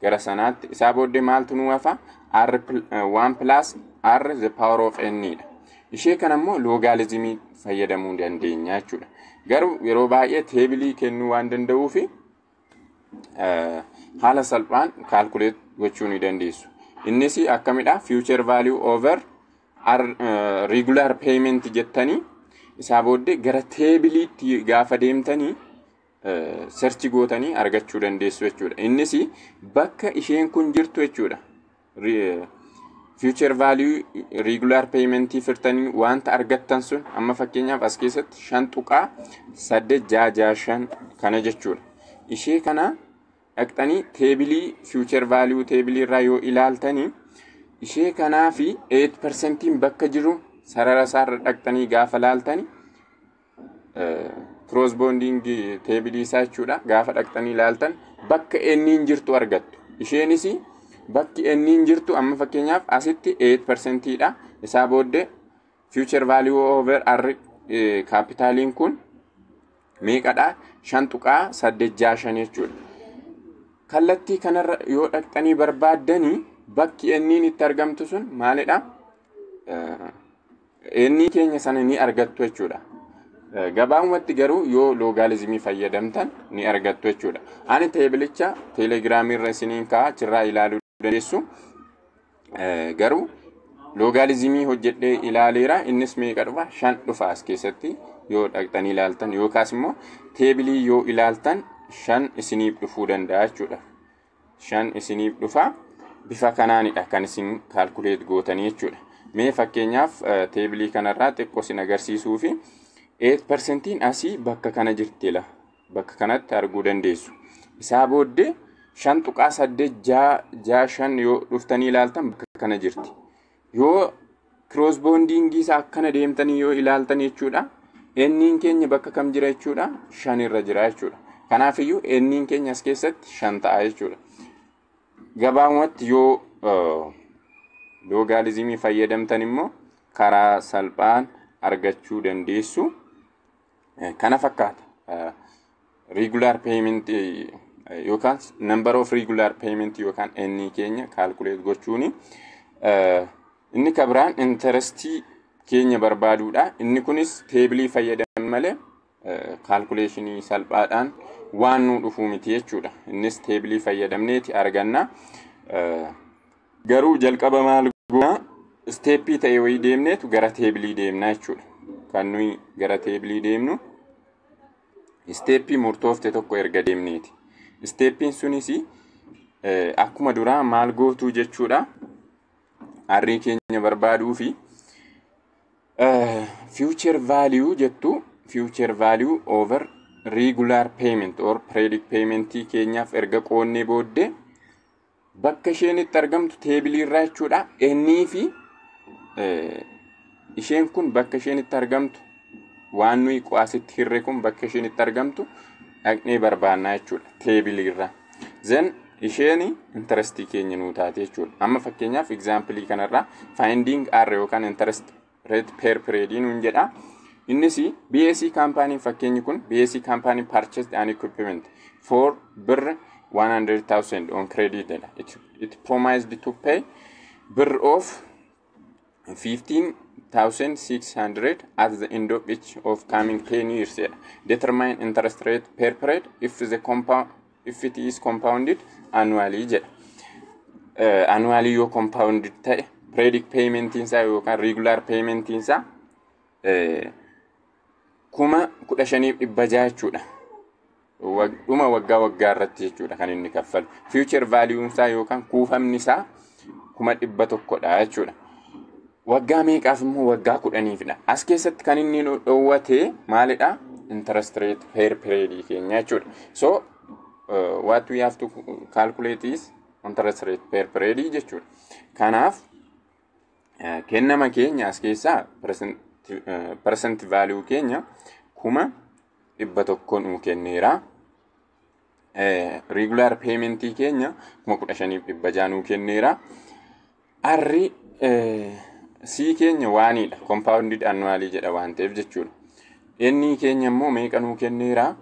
Gara sanaatti isaa booddee maaltu nu hafa? R 1 plus R the power of n dha. Ishee kana immoo logarithmii fayyadamuu dandeenya jechuudha. Garuu yeroo baay'ee tableii kennuu waan danda'uufi haala salphaan calculate gochuu ni dandeessu. Innis akkamidha? Future value over R regular payment jettanii isaa booddee gara tableiitti gaafa deemtanii search gootanii argachuu dandeessu jechuudha. Innis bakka isheen kun jirtu jechuudha. Future value regular paymentii firtanii wanta argattan sun amma fakkeenyaaf as keessatti 5.8665 kana jechuudha. Ishee kana dhaqxanii tableii future value tableii irraa yoo ilaaltanii, ishee kanaa fi 8%iin bakka jiru sarara isaarra dhaqxanii gaafa laaltanii, corresponding tableii isaa jechuudha, gaafa dhaqxanii ilaaltan bakka enniin jirtu argattu. Isheenis bakki enniin jirtu amma fakkeenyaaf asitti 8%dha. Isaa booddee future value over R capitaliin kun meeqadha? 5.86 jechuudha. Kallattii kanarra yoo dhaqxanii barbaaddanii Bakki N'n itti argamtu sun maalidha? N keenya sana ni argattu jechuudha. Gabaabumatti garuu yoo logarithmii fayyadamtan ni argattu jechuudha. Ani tableicha Telegramii irra isiniin ka'a, achirraa ilaaluu dandeessu. Garuu logarithmii hojjedhee ilaaleera. Innis meeqa dhufa? 5 dhufa as keessatti yoo dhaqxanii ilaaltan, yookaas immoo tableii yoo ilaaltan 5 isiniif dhufuu danda'a jechuudha. 5 isiniif dhufa. Bifa kanaanidha kan isin calculate gootanii jechuudha. Mee fakkeenyaaf tableii kanarraa xiqqoo isin agarsiisuu fi 8%iin asii bakka kana jirti la. Bakka kanatti arguu dandeessu. Isaa booddee 5.8665 yoo dhuftanii ilaaltan bakka kana jirti. Yoo correspondingii isaa akkana deemtanii yoo ilaaltan jechuudha. N'n keenya bakka kam jira jechuudha? 5 irra jira jechuudha. Kanaafiyyuu N'n keenya as keessatti 5 ta'a jechuudha. Gabaabumatti yoo logarithmii fayyadamtan immoo karaa salphaan argachuu dandeessu. Kana fakkaata. Regular payment yookaan number of regular payment yookaan N keenya calculate gochuuni. Inni kabiraan interestii keenya barbaaduudha. Inni kunis tableii fayyadaman malee calculationii salphaadhaan waan nu dhufuu miti jechuudha. Innis tableii fayyadamneeti arganna. Garuu jalqaba maal goona? Stepii ta'e wayii deemneetu gara tableii deemna jechuudha. Kan nuyi gara tableii deemnu stepii murtoofte tokko erga deemneeti. Stepiin sunis akkuma duraa maal gootuu jechuudha. R keenya barbaaduu fi future value jettu, future value over regular payment or periodic payment keenyaaf erga qoonnee booddee bakka isheen itti argamtu tableii irraa jechuudha. N fi isheen kun bakka isheen itti argamtu, waan nuyi qo'asitti hirre kun bakka isheen itti argamtu dhaqnee barbaannaa jechuudha tableii irraa. Then isheen interestii keenya nuu taate jechuudha. Amma fakkeenyaaf exampleii kanarraa finding R yookaan interest rate per period nuun jedha. Innis BAC company, fakkeenyi kun BAC company purchased an equipment for birr 100,000 on credit jedha. It promised to pay birr of 15,600 at the end of each of coming 10 years jedha. Determine interest rate per period if it is compounded annually jedha. Annually yoo compounded ta'e periodic paymentiin isaa yookaan regular paymentiin isaa 15,600 jechuudha. Dhuma waggaa waggaa irratti jechuudha kan inni kaffalu. Future value isaa yookaan kuufamni isaa 100,000dha jechuudha. Waggaa meeqaaf immoo? Waggaa 10iifidha. As keessatti kan inni dhoowwate maalidha? Interest rate per period keenya jechuudha. So what we have to calculate is interest rate per period jechuudha. Kanaaf kennama keenya as keessaa present value keenya 100,000 nuu kenneera. Regular paymentii keenya 15,600 nuu kenneera. R C keenya waanidha. Compounded annually jedha waan ta'eef jechuudha. N keenya immoo meeqa nuu kenneera?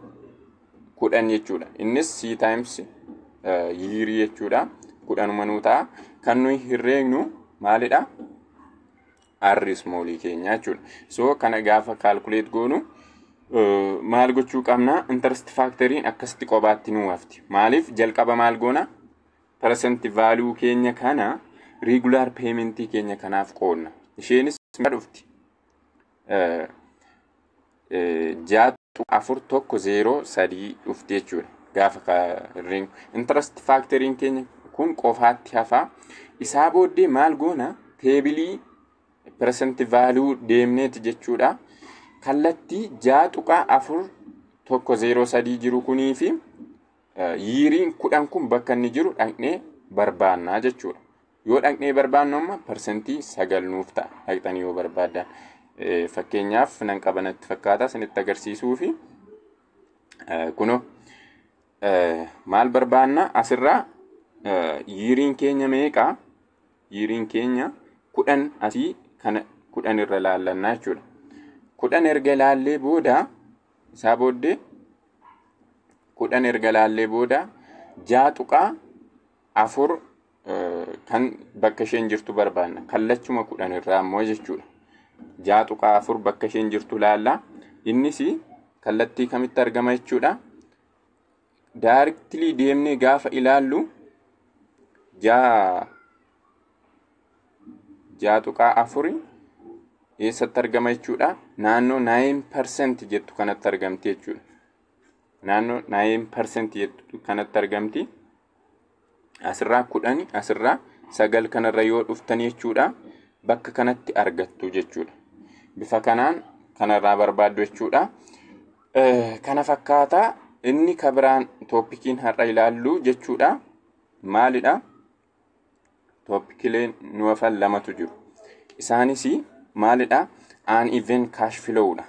10 jechuudha. Innis C times yearii jechuudha. 10uma nuu ta'a. Kan nuyi herreegnu maalidha? R smallii keenya jechuudha. So kana gaafa calculate goonu maal gochuu qabna? Interest factoriin akkasitti qobaatti nuu hafti. Maaliif? Jalqaba maal goona? Present value keenya kana regular paymentii keenya kanaaf qoodna. Isheenis dhufti? 6.4103 dhufti jechuudha. Gaafa interest factoriin keenya kun qofaatti hafaa. Isaa booddee maal goona? Tableii present value deemneeti jechuudha. Kallattii 6.4103 jiru kunii fi yeariin 10 kun bakka inni jiru dhaqnee barbaannaa jechuudha. Yoo dhaqnee barbaannu amma 9% nuuf ta'a dhaqxanii yoo barbaaddan. Fakkeenyaaf nan qabanatti fakkaata isinitti agarsiisuu fi kunoo maal barbaanna asirraa? Yeariin keenya meeqa? Yeariin keenya 10, asii kana 10 irra laallannaa jechuudha. 10 erga laallee booda, isaa booddee 10 erga laallee booda 6.4 Kan bakka isheen jirtu barbaanna. Kallachuma 10 irraa immoo jechuudha. 6.4 bakka isheen jirtu laallaa. Innis kallattii kamitti argama jechuudha? Directly deemnee gaafa ilaallu 6.4 eessatti argama jechuudha? Naannoo 9% jettu kanatti argamti jechuudha. Naannoo 9% jettu kanatti argamti. Asirraa 10, asirraa 9 kanarra yoo dhuftan jechuudha. Bakka kanatti argattu jechuudha. Bifa kanaan kanarraa barbaaddu jechuudha. Kana fakkaataa inni kabiraan topiciin har'a ilaallu jechuudha. Maalidha? Topicileen nu hafan lamatu jiru. Isaanis maalidha? Uneven cash flowdha.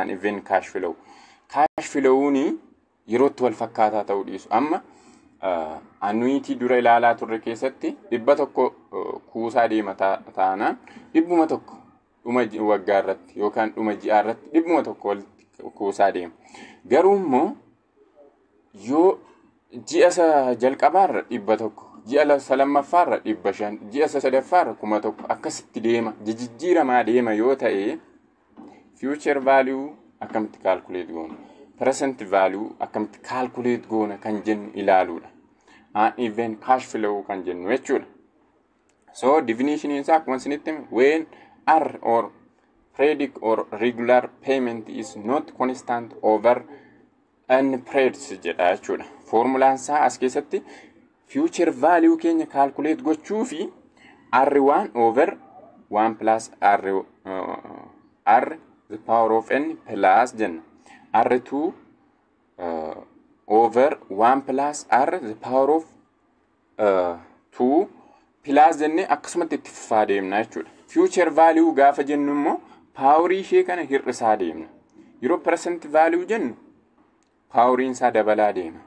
Uneven cash flow. Cash flow'n yerootti wal fakkaataa ta'uu dhiisu. Amma annuity dura ilaalaa turre keessatti 100 kuusaa deema taanaan 100 dhuma waggaa irratti yookaan dhuma ji'aa irratti 100 walitti kuusaa deema. Garuu immoo yoo ji'a isa jalqabaarra 100, ji'a isa lammaffaarra 500, ji'a isa sadaffaarra 1000 akkasitti deema, jijjiiramaa deema yoo ta'e, future value akkamitti calculate goona, present value akkamitti calculate goona kan jennu ilaaluudha. Uneven cash flow kan jennu jechuudha. So definition isaa akkuma isinitti hime, when R or periodic or regular payment is not constant over n periods jedha jechuudha. Formulaan isaa as keessatti future value keenya calculate gochuu fi R1 over 1 plus R the power of n plus jenna. R2 over 1 plus R the power of 2 plus jennee akkasumatti itti fufaa deemna jechuudha. Future value gaafa jennu immoo powerii ishee kana hir'isaa deemna. Yeroo present value jennu poweriin isaa dabalaa deema.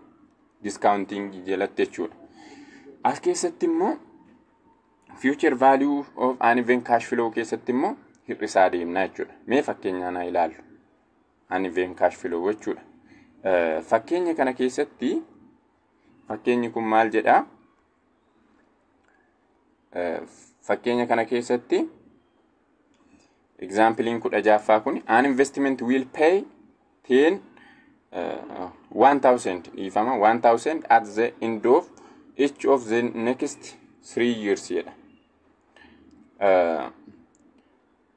Discounting jalatti jechuudha. As keessatti immoo future value of uneven cash flow keessatti immoo hir'isaa deemna jechuudha. Mee fakkeenyaan haa ilaallu. Uneven cash flow jechuudha. Fakkeenya kana keessatti fakkeenyi kun maal jedhaa? Fakkeenya kana keessatti exampleiin 16ffaa kun an investment will pay 10 1000, dhiifama, 1000 at the end of each of the next 3 years jedha.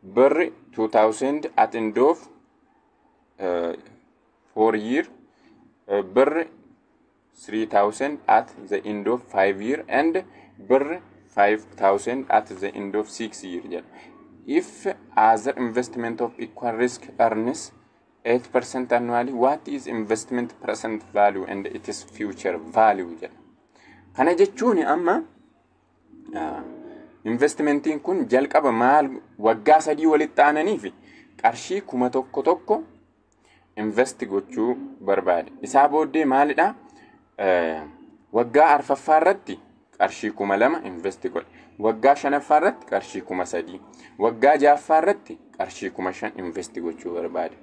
Birri 2000 at end of 4 year, birri 3000 at the end of 5 year and birr 5000 at the end of 6 year jedha. If other investment of equal risk earns 8% annually, what is investment present value and its future value jedha. Kana jechuun amma investmentiin kun jalqaba maal waggaa 3 walitti aananii fi qarshii 1000 tokko invest gochuu barbaade. Isaa booddee maalidha? Waggaa arfaffaa irratti qarshii 2000 invest godhe. Waggaa shanaffaa irratti qarshii 3000. Waggaa ja'affaa irratti qarshii 5000 invest gochuu barbaade.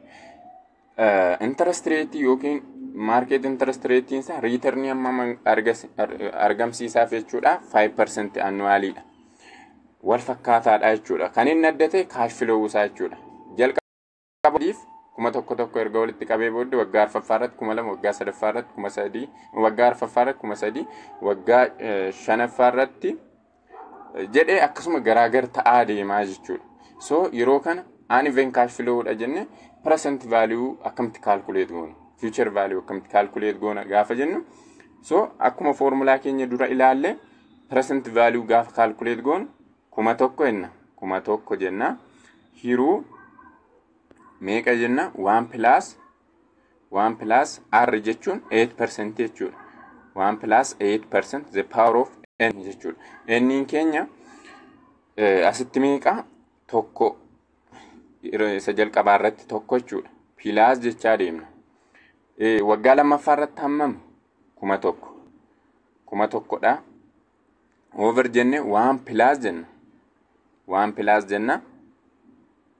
Interest rate yookiin market interest rate isaa return amma argamsiisaaf jechuudha 5% annualidha. Wal fakkaataadha jechuudha. Kan inni adda ta'e cash flow isaa jechuudha. Jalqabadiif 1000 tokko erga walitti qabee booddee waggaa arfaffaa irratti 2000, waggaa sadaffaa irratti 3000, waggaa arfaffaa irratti 3000, waggaa shanaffaa irratti jedhee akkasuma garaagar ta'aa deemaa jechuudha. So yeroo kana uneven cash flow dha jenne, present value akkamitti calculate goona, future value akkamitti calculate goona gaafa jennu, so akkuma foormulaa keenya dura ilaalle present value gaafa calculate goonu 1000 jenna, 1000 jenna, hiruu meeqa jenna? 1 plus 1 plus r jechuun 8% jechuudha. 1 plus 8% the power of n jechuudha. N keenya asitti meeqa? Tokko, isa jalqabaa irratti tokko jechuudha. Plus jechaa deemna. Waggaa lammaffaa irratti hammam? 1000. 1000dha. Over jenne 1 plus jenna. 1 plus jenna.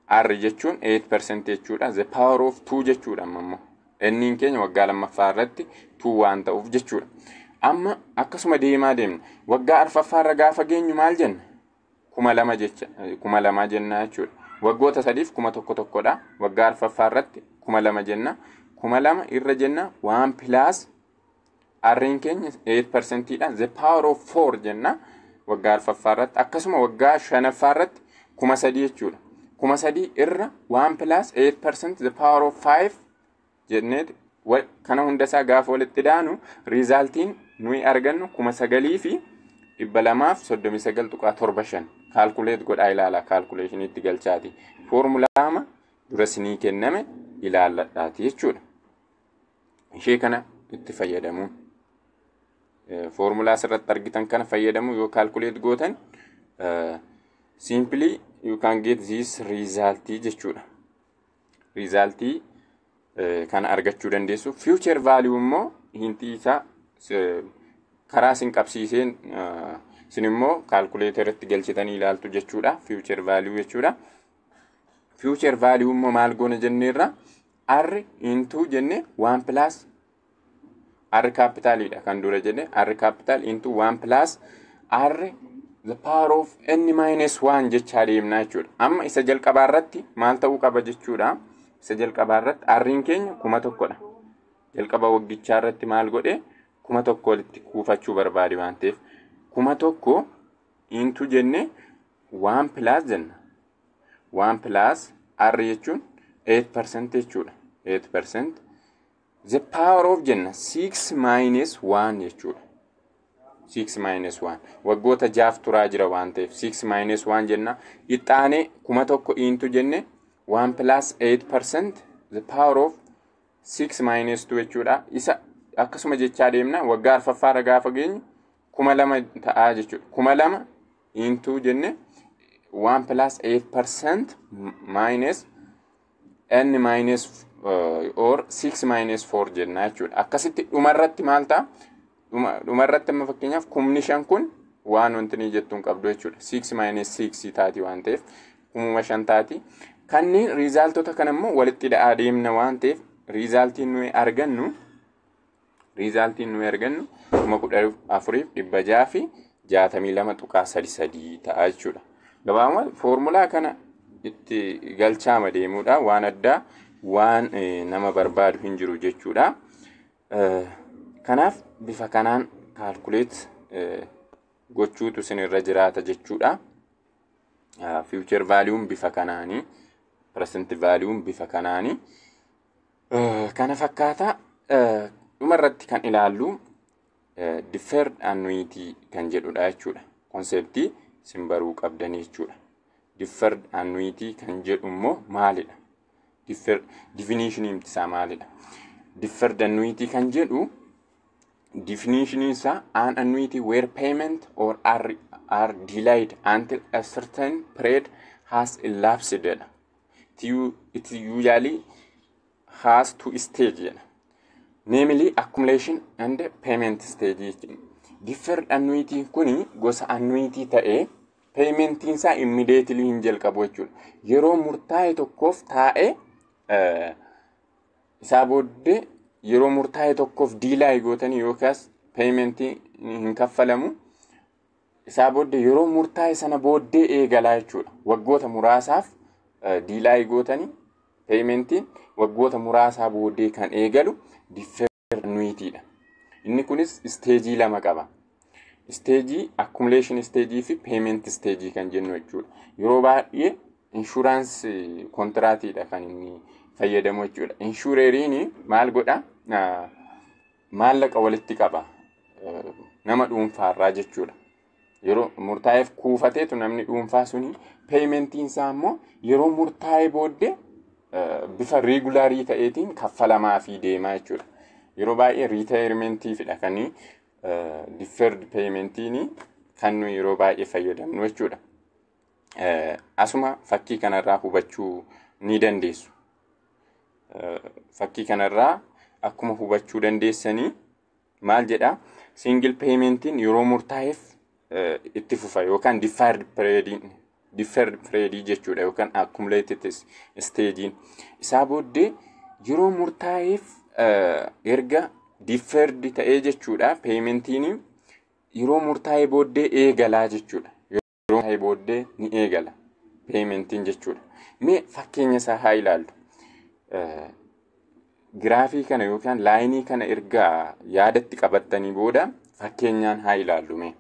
R jechuun 8% jechuudha. The power of 2 jechuudha amma immoo. N'n keenya waggaa lammaffaa irratti 2 waan ta'uuf jechuudha. Amma akkasuma deemaa deemna. Waggaa arfaffaarra gaafa geenyu maal jenna? 2000 jecha, 2000 jenna jechuudha. Waggoota 3f 1000 tokkodha. Waggaa arfaffaa irratti 2000 jenna. 2000 irra jenna, 1 plus R'n keenya 8%dha. The power of 4 jenna waggaa arfaffaa irratti. Akkasuma waggaa shanaffaa irratti 3000 jechuudha. 3000 irra 1 plus 8% the power of 5 jenneeti kana hundasaa gaafa walitti daanu, resultiin nuyi argannu 9239.75. Calculate godhaa ilaala, calculationiitti galchaati. Foormulaama dura sinii kenname ilaalladhaati jechuudha. Ishee kana itti fayyadamuun, foormulaa asirratti argitan kana fayyadamu yoo calculate gootan, simply you can get this result jechuudha. Resultii kana argachuu dandeessu. Future value immoo hintii isaa karaa isin qabsiiseen, isin immoo calculatoritti galchitanii ilaaltu jechuudha. Future value jechuudha. Future value immoo maal goona jenneerra? R into jenne 1 plus R capitalidha kan dura jenne, R capital into 1 plus R the power of n minus 1 jechaa deemnaa jechuudha. Amma isa jalqabaa irratti maal ta'uu qaba jechuudha? Isa jalqabaa irratti R'n keenya 1000dha. Jalqaba waggichaa irratti maal godhe? 1000 walitti kuufachuu barbaade waan ta'eef, 1000 into jenne 1 plus jenna. 1 plus R jechuun 8% jechuudha. 8% the power of jenna 6 minus 1 jechuudha. 6 minus 1, waggoota 6 turaa jira waan ta'eef, 6 minus 1 jenna. Ixaanee 1000 into jenne 1 plus 8% the power of 6 minus 2 jechuudha. Isa akkasuma jechaa deemna, waggaa arfaffaarra gaafa geenyu 2000 ta'aa jechuudha. 2000 into jenne 1 plus 8% minus n minus or 6 minus 4 jenna jechuudha. Akkasitti dhumarratti maal ta'a? Dhumarratti amma fakkeenyaaf 5000 kun waan wanti ni jettuun qabdu jechuudha. 6 minus 6 taati waan ta'eef, 5000 taati. Kanneen resultota kana immoo walitti dha'aa deemna waan ta'eef, resultiin nuyi argannu 14,662.33 ta'a jechuudha. Gabaabumatti foormulaa kana itti galchaama deemuudha, waan addaa waan nama barbaadu hin jiru jechuudha. Kanaaf bifa kanaan calculate gochuutu isinirra jiraata jechuudha. Future valueun bifa kanaanii, present valueun bifa kanaanii. Kana fakkaata. Dhumarratti kan ilaallu deferred annuity kan jedhudha jechuudha. Conceptii isin baruu qabdan jechuudha. Deferred annuity kan jedhu immoo maalidha? Definition isaa maalidha? Deferred annuity kan jedhu definition isaa, an annuity where payment or are delayed until a certain period has elapsed jedha. It usually has two stage jedha. Namely, accumulation and payment stage jechuudha. Deferred annuity kuni gosa annuity ta'ee paymentiin isaa immediately hin jalqabu jechuudha. Yeroo murtaa'e tokkoof taa'ee, isaa booddee yeroo murtaa'e tokkoof delay gootanii yookaas paymentii hin kaffalamu. Isaa booddee yeroo murtaa'e sana booddee eegalaa jechuudha. Waggoota muraasaaf delay gootanii, paymentiin waggoota muraasaa booddee kan eegalu deferred annuityidha. Inni kunis stageii lama qaba. Stageii accumulation stageii fi payment stageii kan jennu jechuudha. Yeroo baay'ee insurance contractiidha kan inni fayyadamu jechuudha. Insureriin maal godha? Maallaqa walitti qaba. Nama dhuunfaarraa jechuudha. Yeroo murtaa'eef kuufateetu namni dhuunfaa suni, paymentiin isaa immoo yeroo murtaa'e booddee bifa regularii ta'eetiin kaffalamaafii deemaa jechuudha. Yeroo baay'ee retirementiifidha kan deferred paymentiin kan nuyi yeroo baay'ee fayyadamnu jechuudha. Asuma fakkii kanarraa hubachuu ni dandeessu. Fakkii kanarraa akkuma hubachuu dandeessanii maal jedhaa? Single paymentiin yeroo murtaa'eef itti fufa yookaan deferred period jechuudha, yookaan accumulated stagein. Isaa booddee yeroo murtaa'eef erga Deferred ta'ee jechuudha. Paymentiin yeroo murtaa'ee booddee eegalaa jechuudha. Yeroo murtaa'ee booddee ni eegala paymentiin jechuudha. Mee fakkeenya isaa haa ilaallu. Giraafii kana yookaan lineii kana ergaa yaadatti qabattanii booda fakkeenyaan haa ilaallu mee.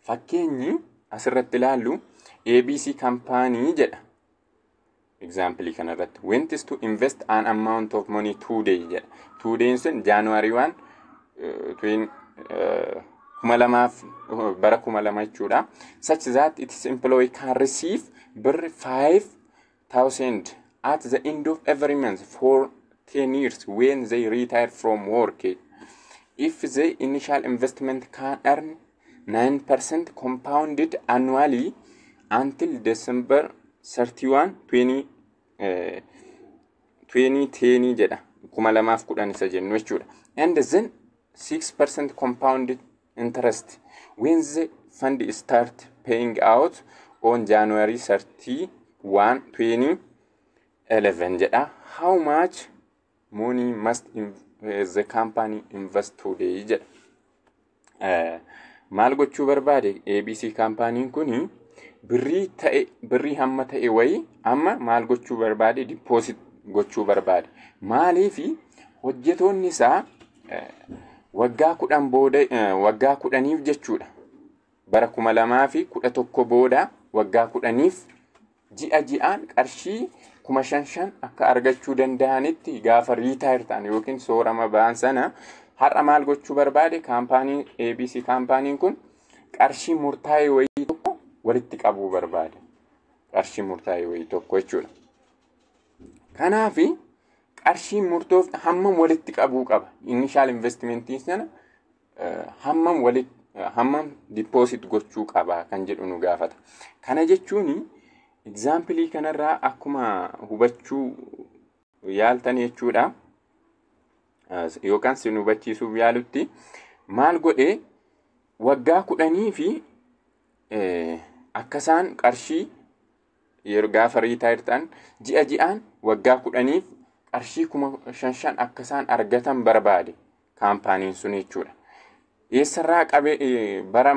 Fakkeenyi asirratti ilaallu ABC Company jedha. Example kanarratti wants to invest an amount of money today jedha. Today sun January 1 2000 bara 2000 jechuudha. Such that its employee can receive birr 5000 at the end of every month for 10 years when they retire from work. If the initial investment can earn 9% compounded annually until December 31, 2010 jedha, 2010 isa jennu jechuudha. And then 6% compounded interest when the fund start paying out on January 31, 2011 jedha. How much money must the company invest today jedha. Maal gochuu barbaade ABC kaampaaniin kuni? Birrii ta'e, birrii hamma ta'e wayii amma maal gochuu barbaade? Deposit gochuu barbaade. Maaliifi? Hojjetoonni isaa waggaa 10 booda, waggaa 10f jechuudha. Bara 2011 booda waggaa 10f ji'a ji'aan qarshii 5,000 akka argachuu danda'anitti gaafa retire ta'an yookiin soorama ba'an sana har'a maal gochuu barbaade kaampaanii ABC kaampaaniin kun? Qarshii murtaa'e wayii tokko walitti qabuu barbaade. Qarshii murtaa'e wayii tokko jechuudha. Kanaafi qarshii murtoof hammam walitti qabuu qaba? Initial investmentii sana hammam walitti, hammam deposit gochuu qaba kan jedhu nu gaafata. Kana jechuun exampleii kanarraa akkuma hubachuu yaaltan jechuudha. Yookaan sin hubachiisuuf yaalutti, maal godhee? Waggaa 10 fi akka isaan qarshii yeroo gaafa retire ta'an ji'a ji'aan waggaa 10f qarshii 5,000 akka isaan argatan barbaade kaampaaniin sun jechuudha. Eessarraa qabee? Bara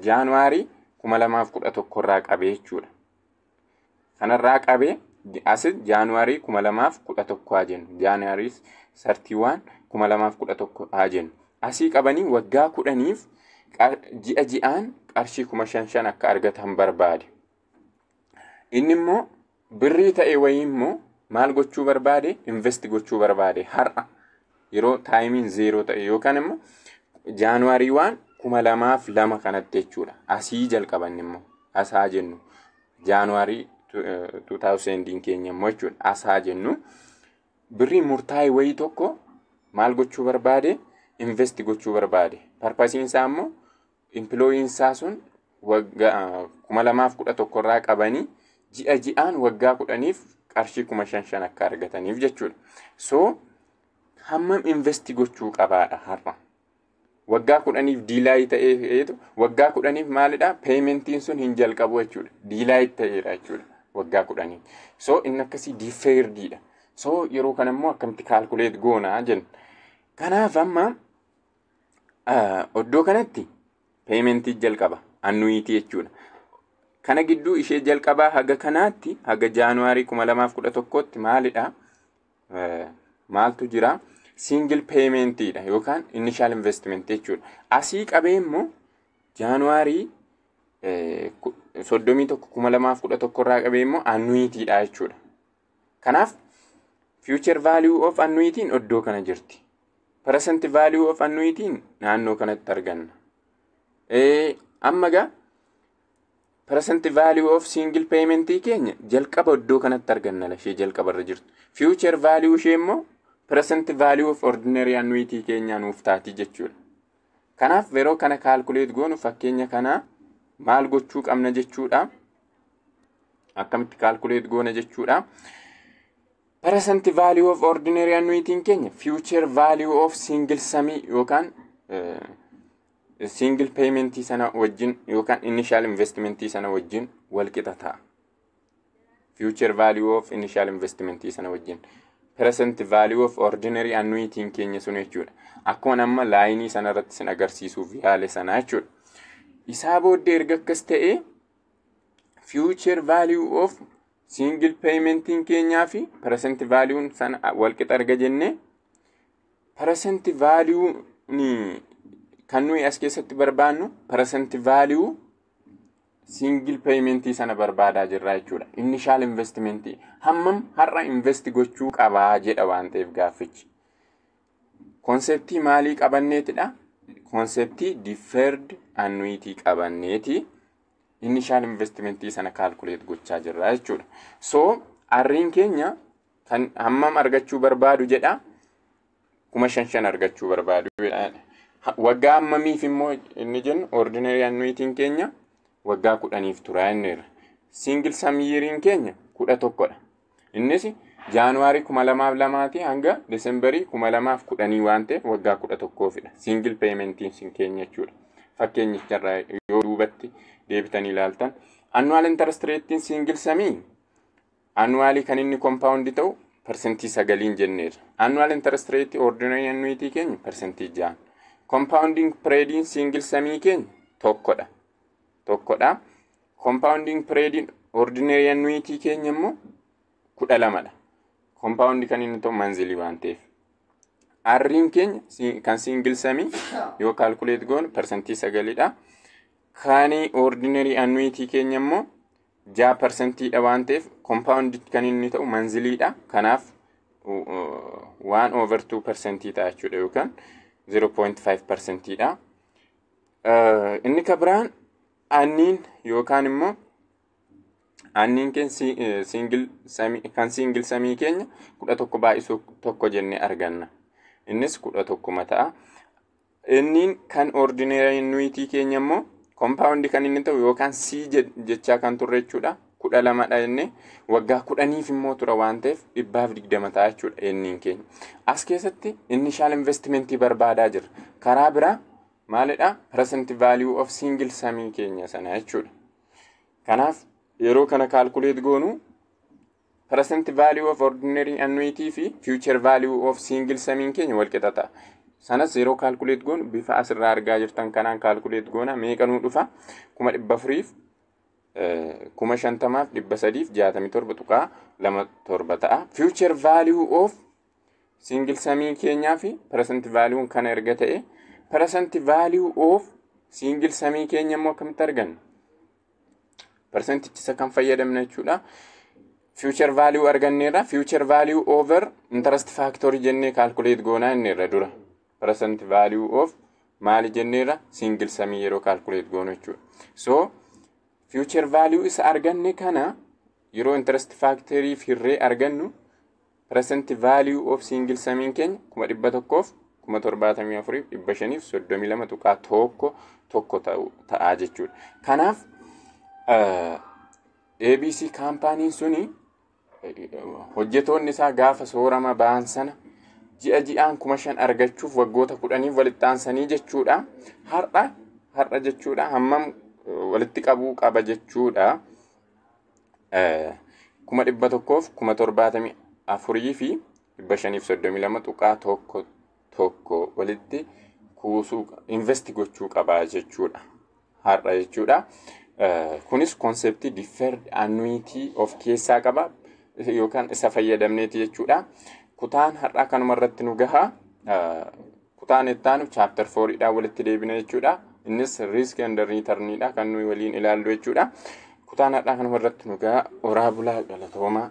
January 2011 irraa qabee jechuudha. Kanarraa qabee asit January 2011 haa jennu. January 31 2011 haa jennu. Asii qabanii waggaa 10f ji'a ji'aan qarshii 5,000 akka argatan barbaade. Inni immoo birrii ta'e wayii immoo maal gochuu barbaade? Invest gochuu barbaade har'a yeroo timeiin zero ta'e yookaan immoo January 1 2002 kanatti jechuudha. Asii jalqaban immoo asaa jennu, January 2000 keenya immoo jechuudha. Asaa jennu, birrii murtaa'e wayii tokko maal gochuu barbaade? Invest gochuu barbaade. Purposeiin isaa immoo employeen isaa sun waggaa 2011 irraa qabanii ji'a ji'aan waggaa 10f qarshii 5,000 akka argataniif jechuudha. So hammam invest gochuu qabaadha har'a? Waggaa 10f delay ta'eetu, waggaa 10f maalidha? Paymentiin sun hin jalqabu jechuudha. Delay ta'eera jechuudha waggaa 10f. So inni akkasii deferrediidha. So yeroo kana immoo akkamitti calculate goonaa jenna. Kanaaf amma iddoo kanatti paymentii jalqaba annuity jechuudha. Kana gidduu ishee jalqabaa haga kanaatti, haga January 2011tti maalidha? Maaltu jira? Single paymentiidha yookaan initial investment jechuudha. Asii qabee immoo January 31 2011 irraa qabee immoo annuityidha jechuudha. Kanaaf future value of annuityn iddoo kana jirti. Present value of annuityn naannoo kanatti arganna. Amma gaa present value of single paymentii keenya jalqaba iddoo kanatti arganna, ishee jalqaba irra jirtu. Future value ishee immoo present value of ordinary annuity keenya nuuf taati jechuudha. Kanaaf yeroo kana calculate goonu fakkeenya kanaa maal gochuu qabna jechuudha? Akkamitti calculate goona jechuudha? Present value of ordinary annuity keenya future value of single sumii yookaan single paymentii sana wajjin yookaan initial investmentii sana wajjin wal qixa ta'a. Future value of initial investmentii sana wajjin. Present value of ordinary annuitiin keenya sun jechuudha. Akkuma amma lineii sana irratti sin agarsiisuuf yaale sana jechuudha. Isaa booddee erga akkas ta'ee, future value of single paymentiin keenyaa fi present value sana walqixa erga jennee, present value ni kan nuyi as keessatti barbaannu present value single paymentii sana barbaadaa jirra jechuudha. Initial investmentii hammam har'a invest gochuu qabaa jedha waan ta'eef gaaffichi. Conceptii maalii qabanneetidha? Conceptii deferred annuity qabanneeti initial investmentii sana calculate gochaa jirra jechuudha. So Riin keenya kan hammam argachuu barbaadu jedha? 5,000 argachuu barbaadu. Waggaa hammamiif immoo inni jennu, ordinary annuitiin keenya waggaa 10f tura inniirra. Single sum yeariin keenya 11dha. Innis January 2002 hanga Decemberii 2010 waan ta'eef waggaa 11fidha. Single paymentiin keenya jechuudha. Fakkeenyicharraa yoo duubatti deebitanii ilaaltan. Annual interest ratein single sumii annualii kan inni compound ta'u 9% jenneerra. Annual interest rate ordinary annuity keenya 6%. Compounding periodiin single sumii keenya 1dha. 1dha. Compounding periodiin ordinary annuity keenya immoo 12dha. Compound kan inni ta'u monthly waan ta'eef. Riin keenya kan single sumii yoo calculate goonu 9%dha. Kan ordinary annuity keenya immoo 6%dha waan ta'eef compound kan inni ta'u monthlydha. Kanaaf 1/2% ta'a jechuudha yookaan 0.5%dha. Inni ka biraan Niin yookaan immoo Niin single kan single sumii keenya 11 baay'isuu 1 jennee arganna. Innis 11 ta'a. Inniin kan ordinary annuity keenya immoo compound kan inni ta'u yookaan C jechaa kan turre jechuudha. 12dha jennee, waggaa 10f immoo tura waan ta'eef 120 ta'a jechuudha Niin keenya. As keessatti initial investmentii barbaadaa jirra. Karaa biraa maalidha? Present value of single sumii keenya sana jechuudha. Kanaaf yeroo kana calculate goonu present value of ordinary annuity fi future value of single sumiin keenya wal qixa ta'a. Sanas yeroo calculate goonu bifa asirraa argaa jirtan kanaan calculate goona. Meeqa nuu dhufa? 450,367.27 ta'a. Future value of single sumii keenyaa fi present value kana erga ta'e, present value of single sumii keenya immoo akkamitti arganna? Percenticha isa kan fayyadamna jechuudha. Future value arganneerra. Future value over interest factor jennee calculate goonaa inneerra dura. Present value of maali jenneerra? Single sumii yeroo calculate goonu jechuudha. So future value isa arganne kana yeroo interest factorii hirree argannu present value of single sumiin keenya 174,532.11 ta'aa jechuudha. Kanaaf ABC companyn suni hojjetoonni isaa gaafa soorama ba'an sana ji'a ji'aan 5,000 argachuuf waggoota 10f walitti aansanii jechuudha. Har'a har'a jechuudha hammam walitti qabuu qaba jechuudha? 174,532.11 walitti kuusuu, invest gochuu qaba jechuudha. Har'a jechuudha. Kunis conceptii deferred annuity of keessaa qaba yookaan isa fayyadamneeti jechuudha. Kutaan har'aa kanuma irratti nu gaha. Kutaan itti aanu chapter fouriidhaan walitti deebina jechuudha. Innis risk and returniidha kan nuyi waliin ilaallu jechuudha. Kutaan har'aa kanuma irratti nu gaha. Horaa bulaa, galatoomaa.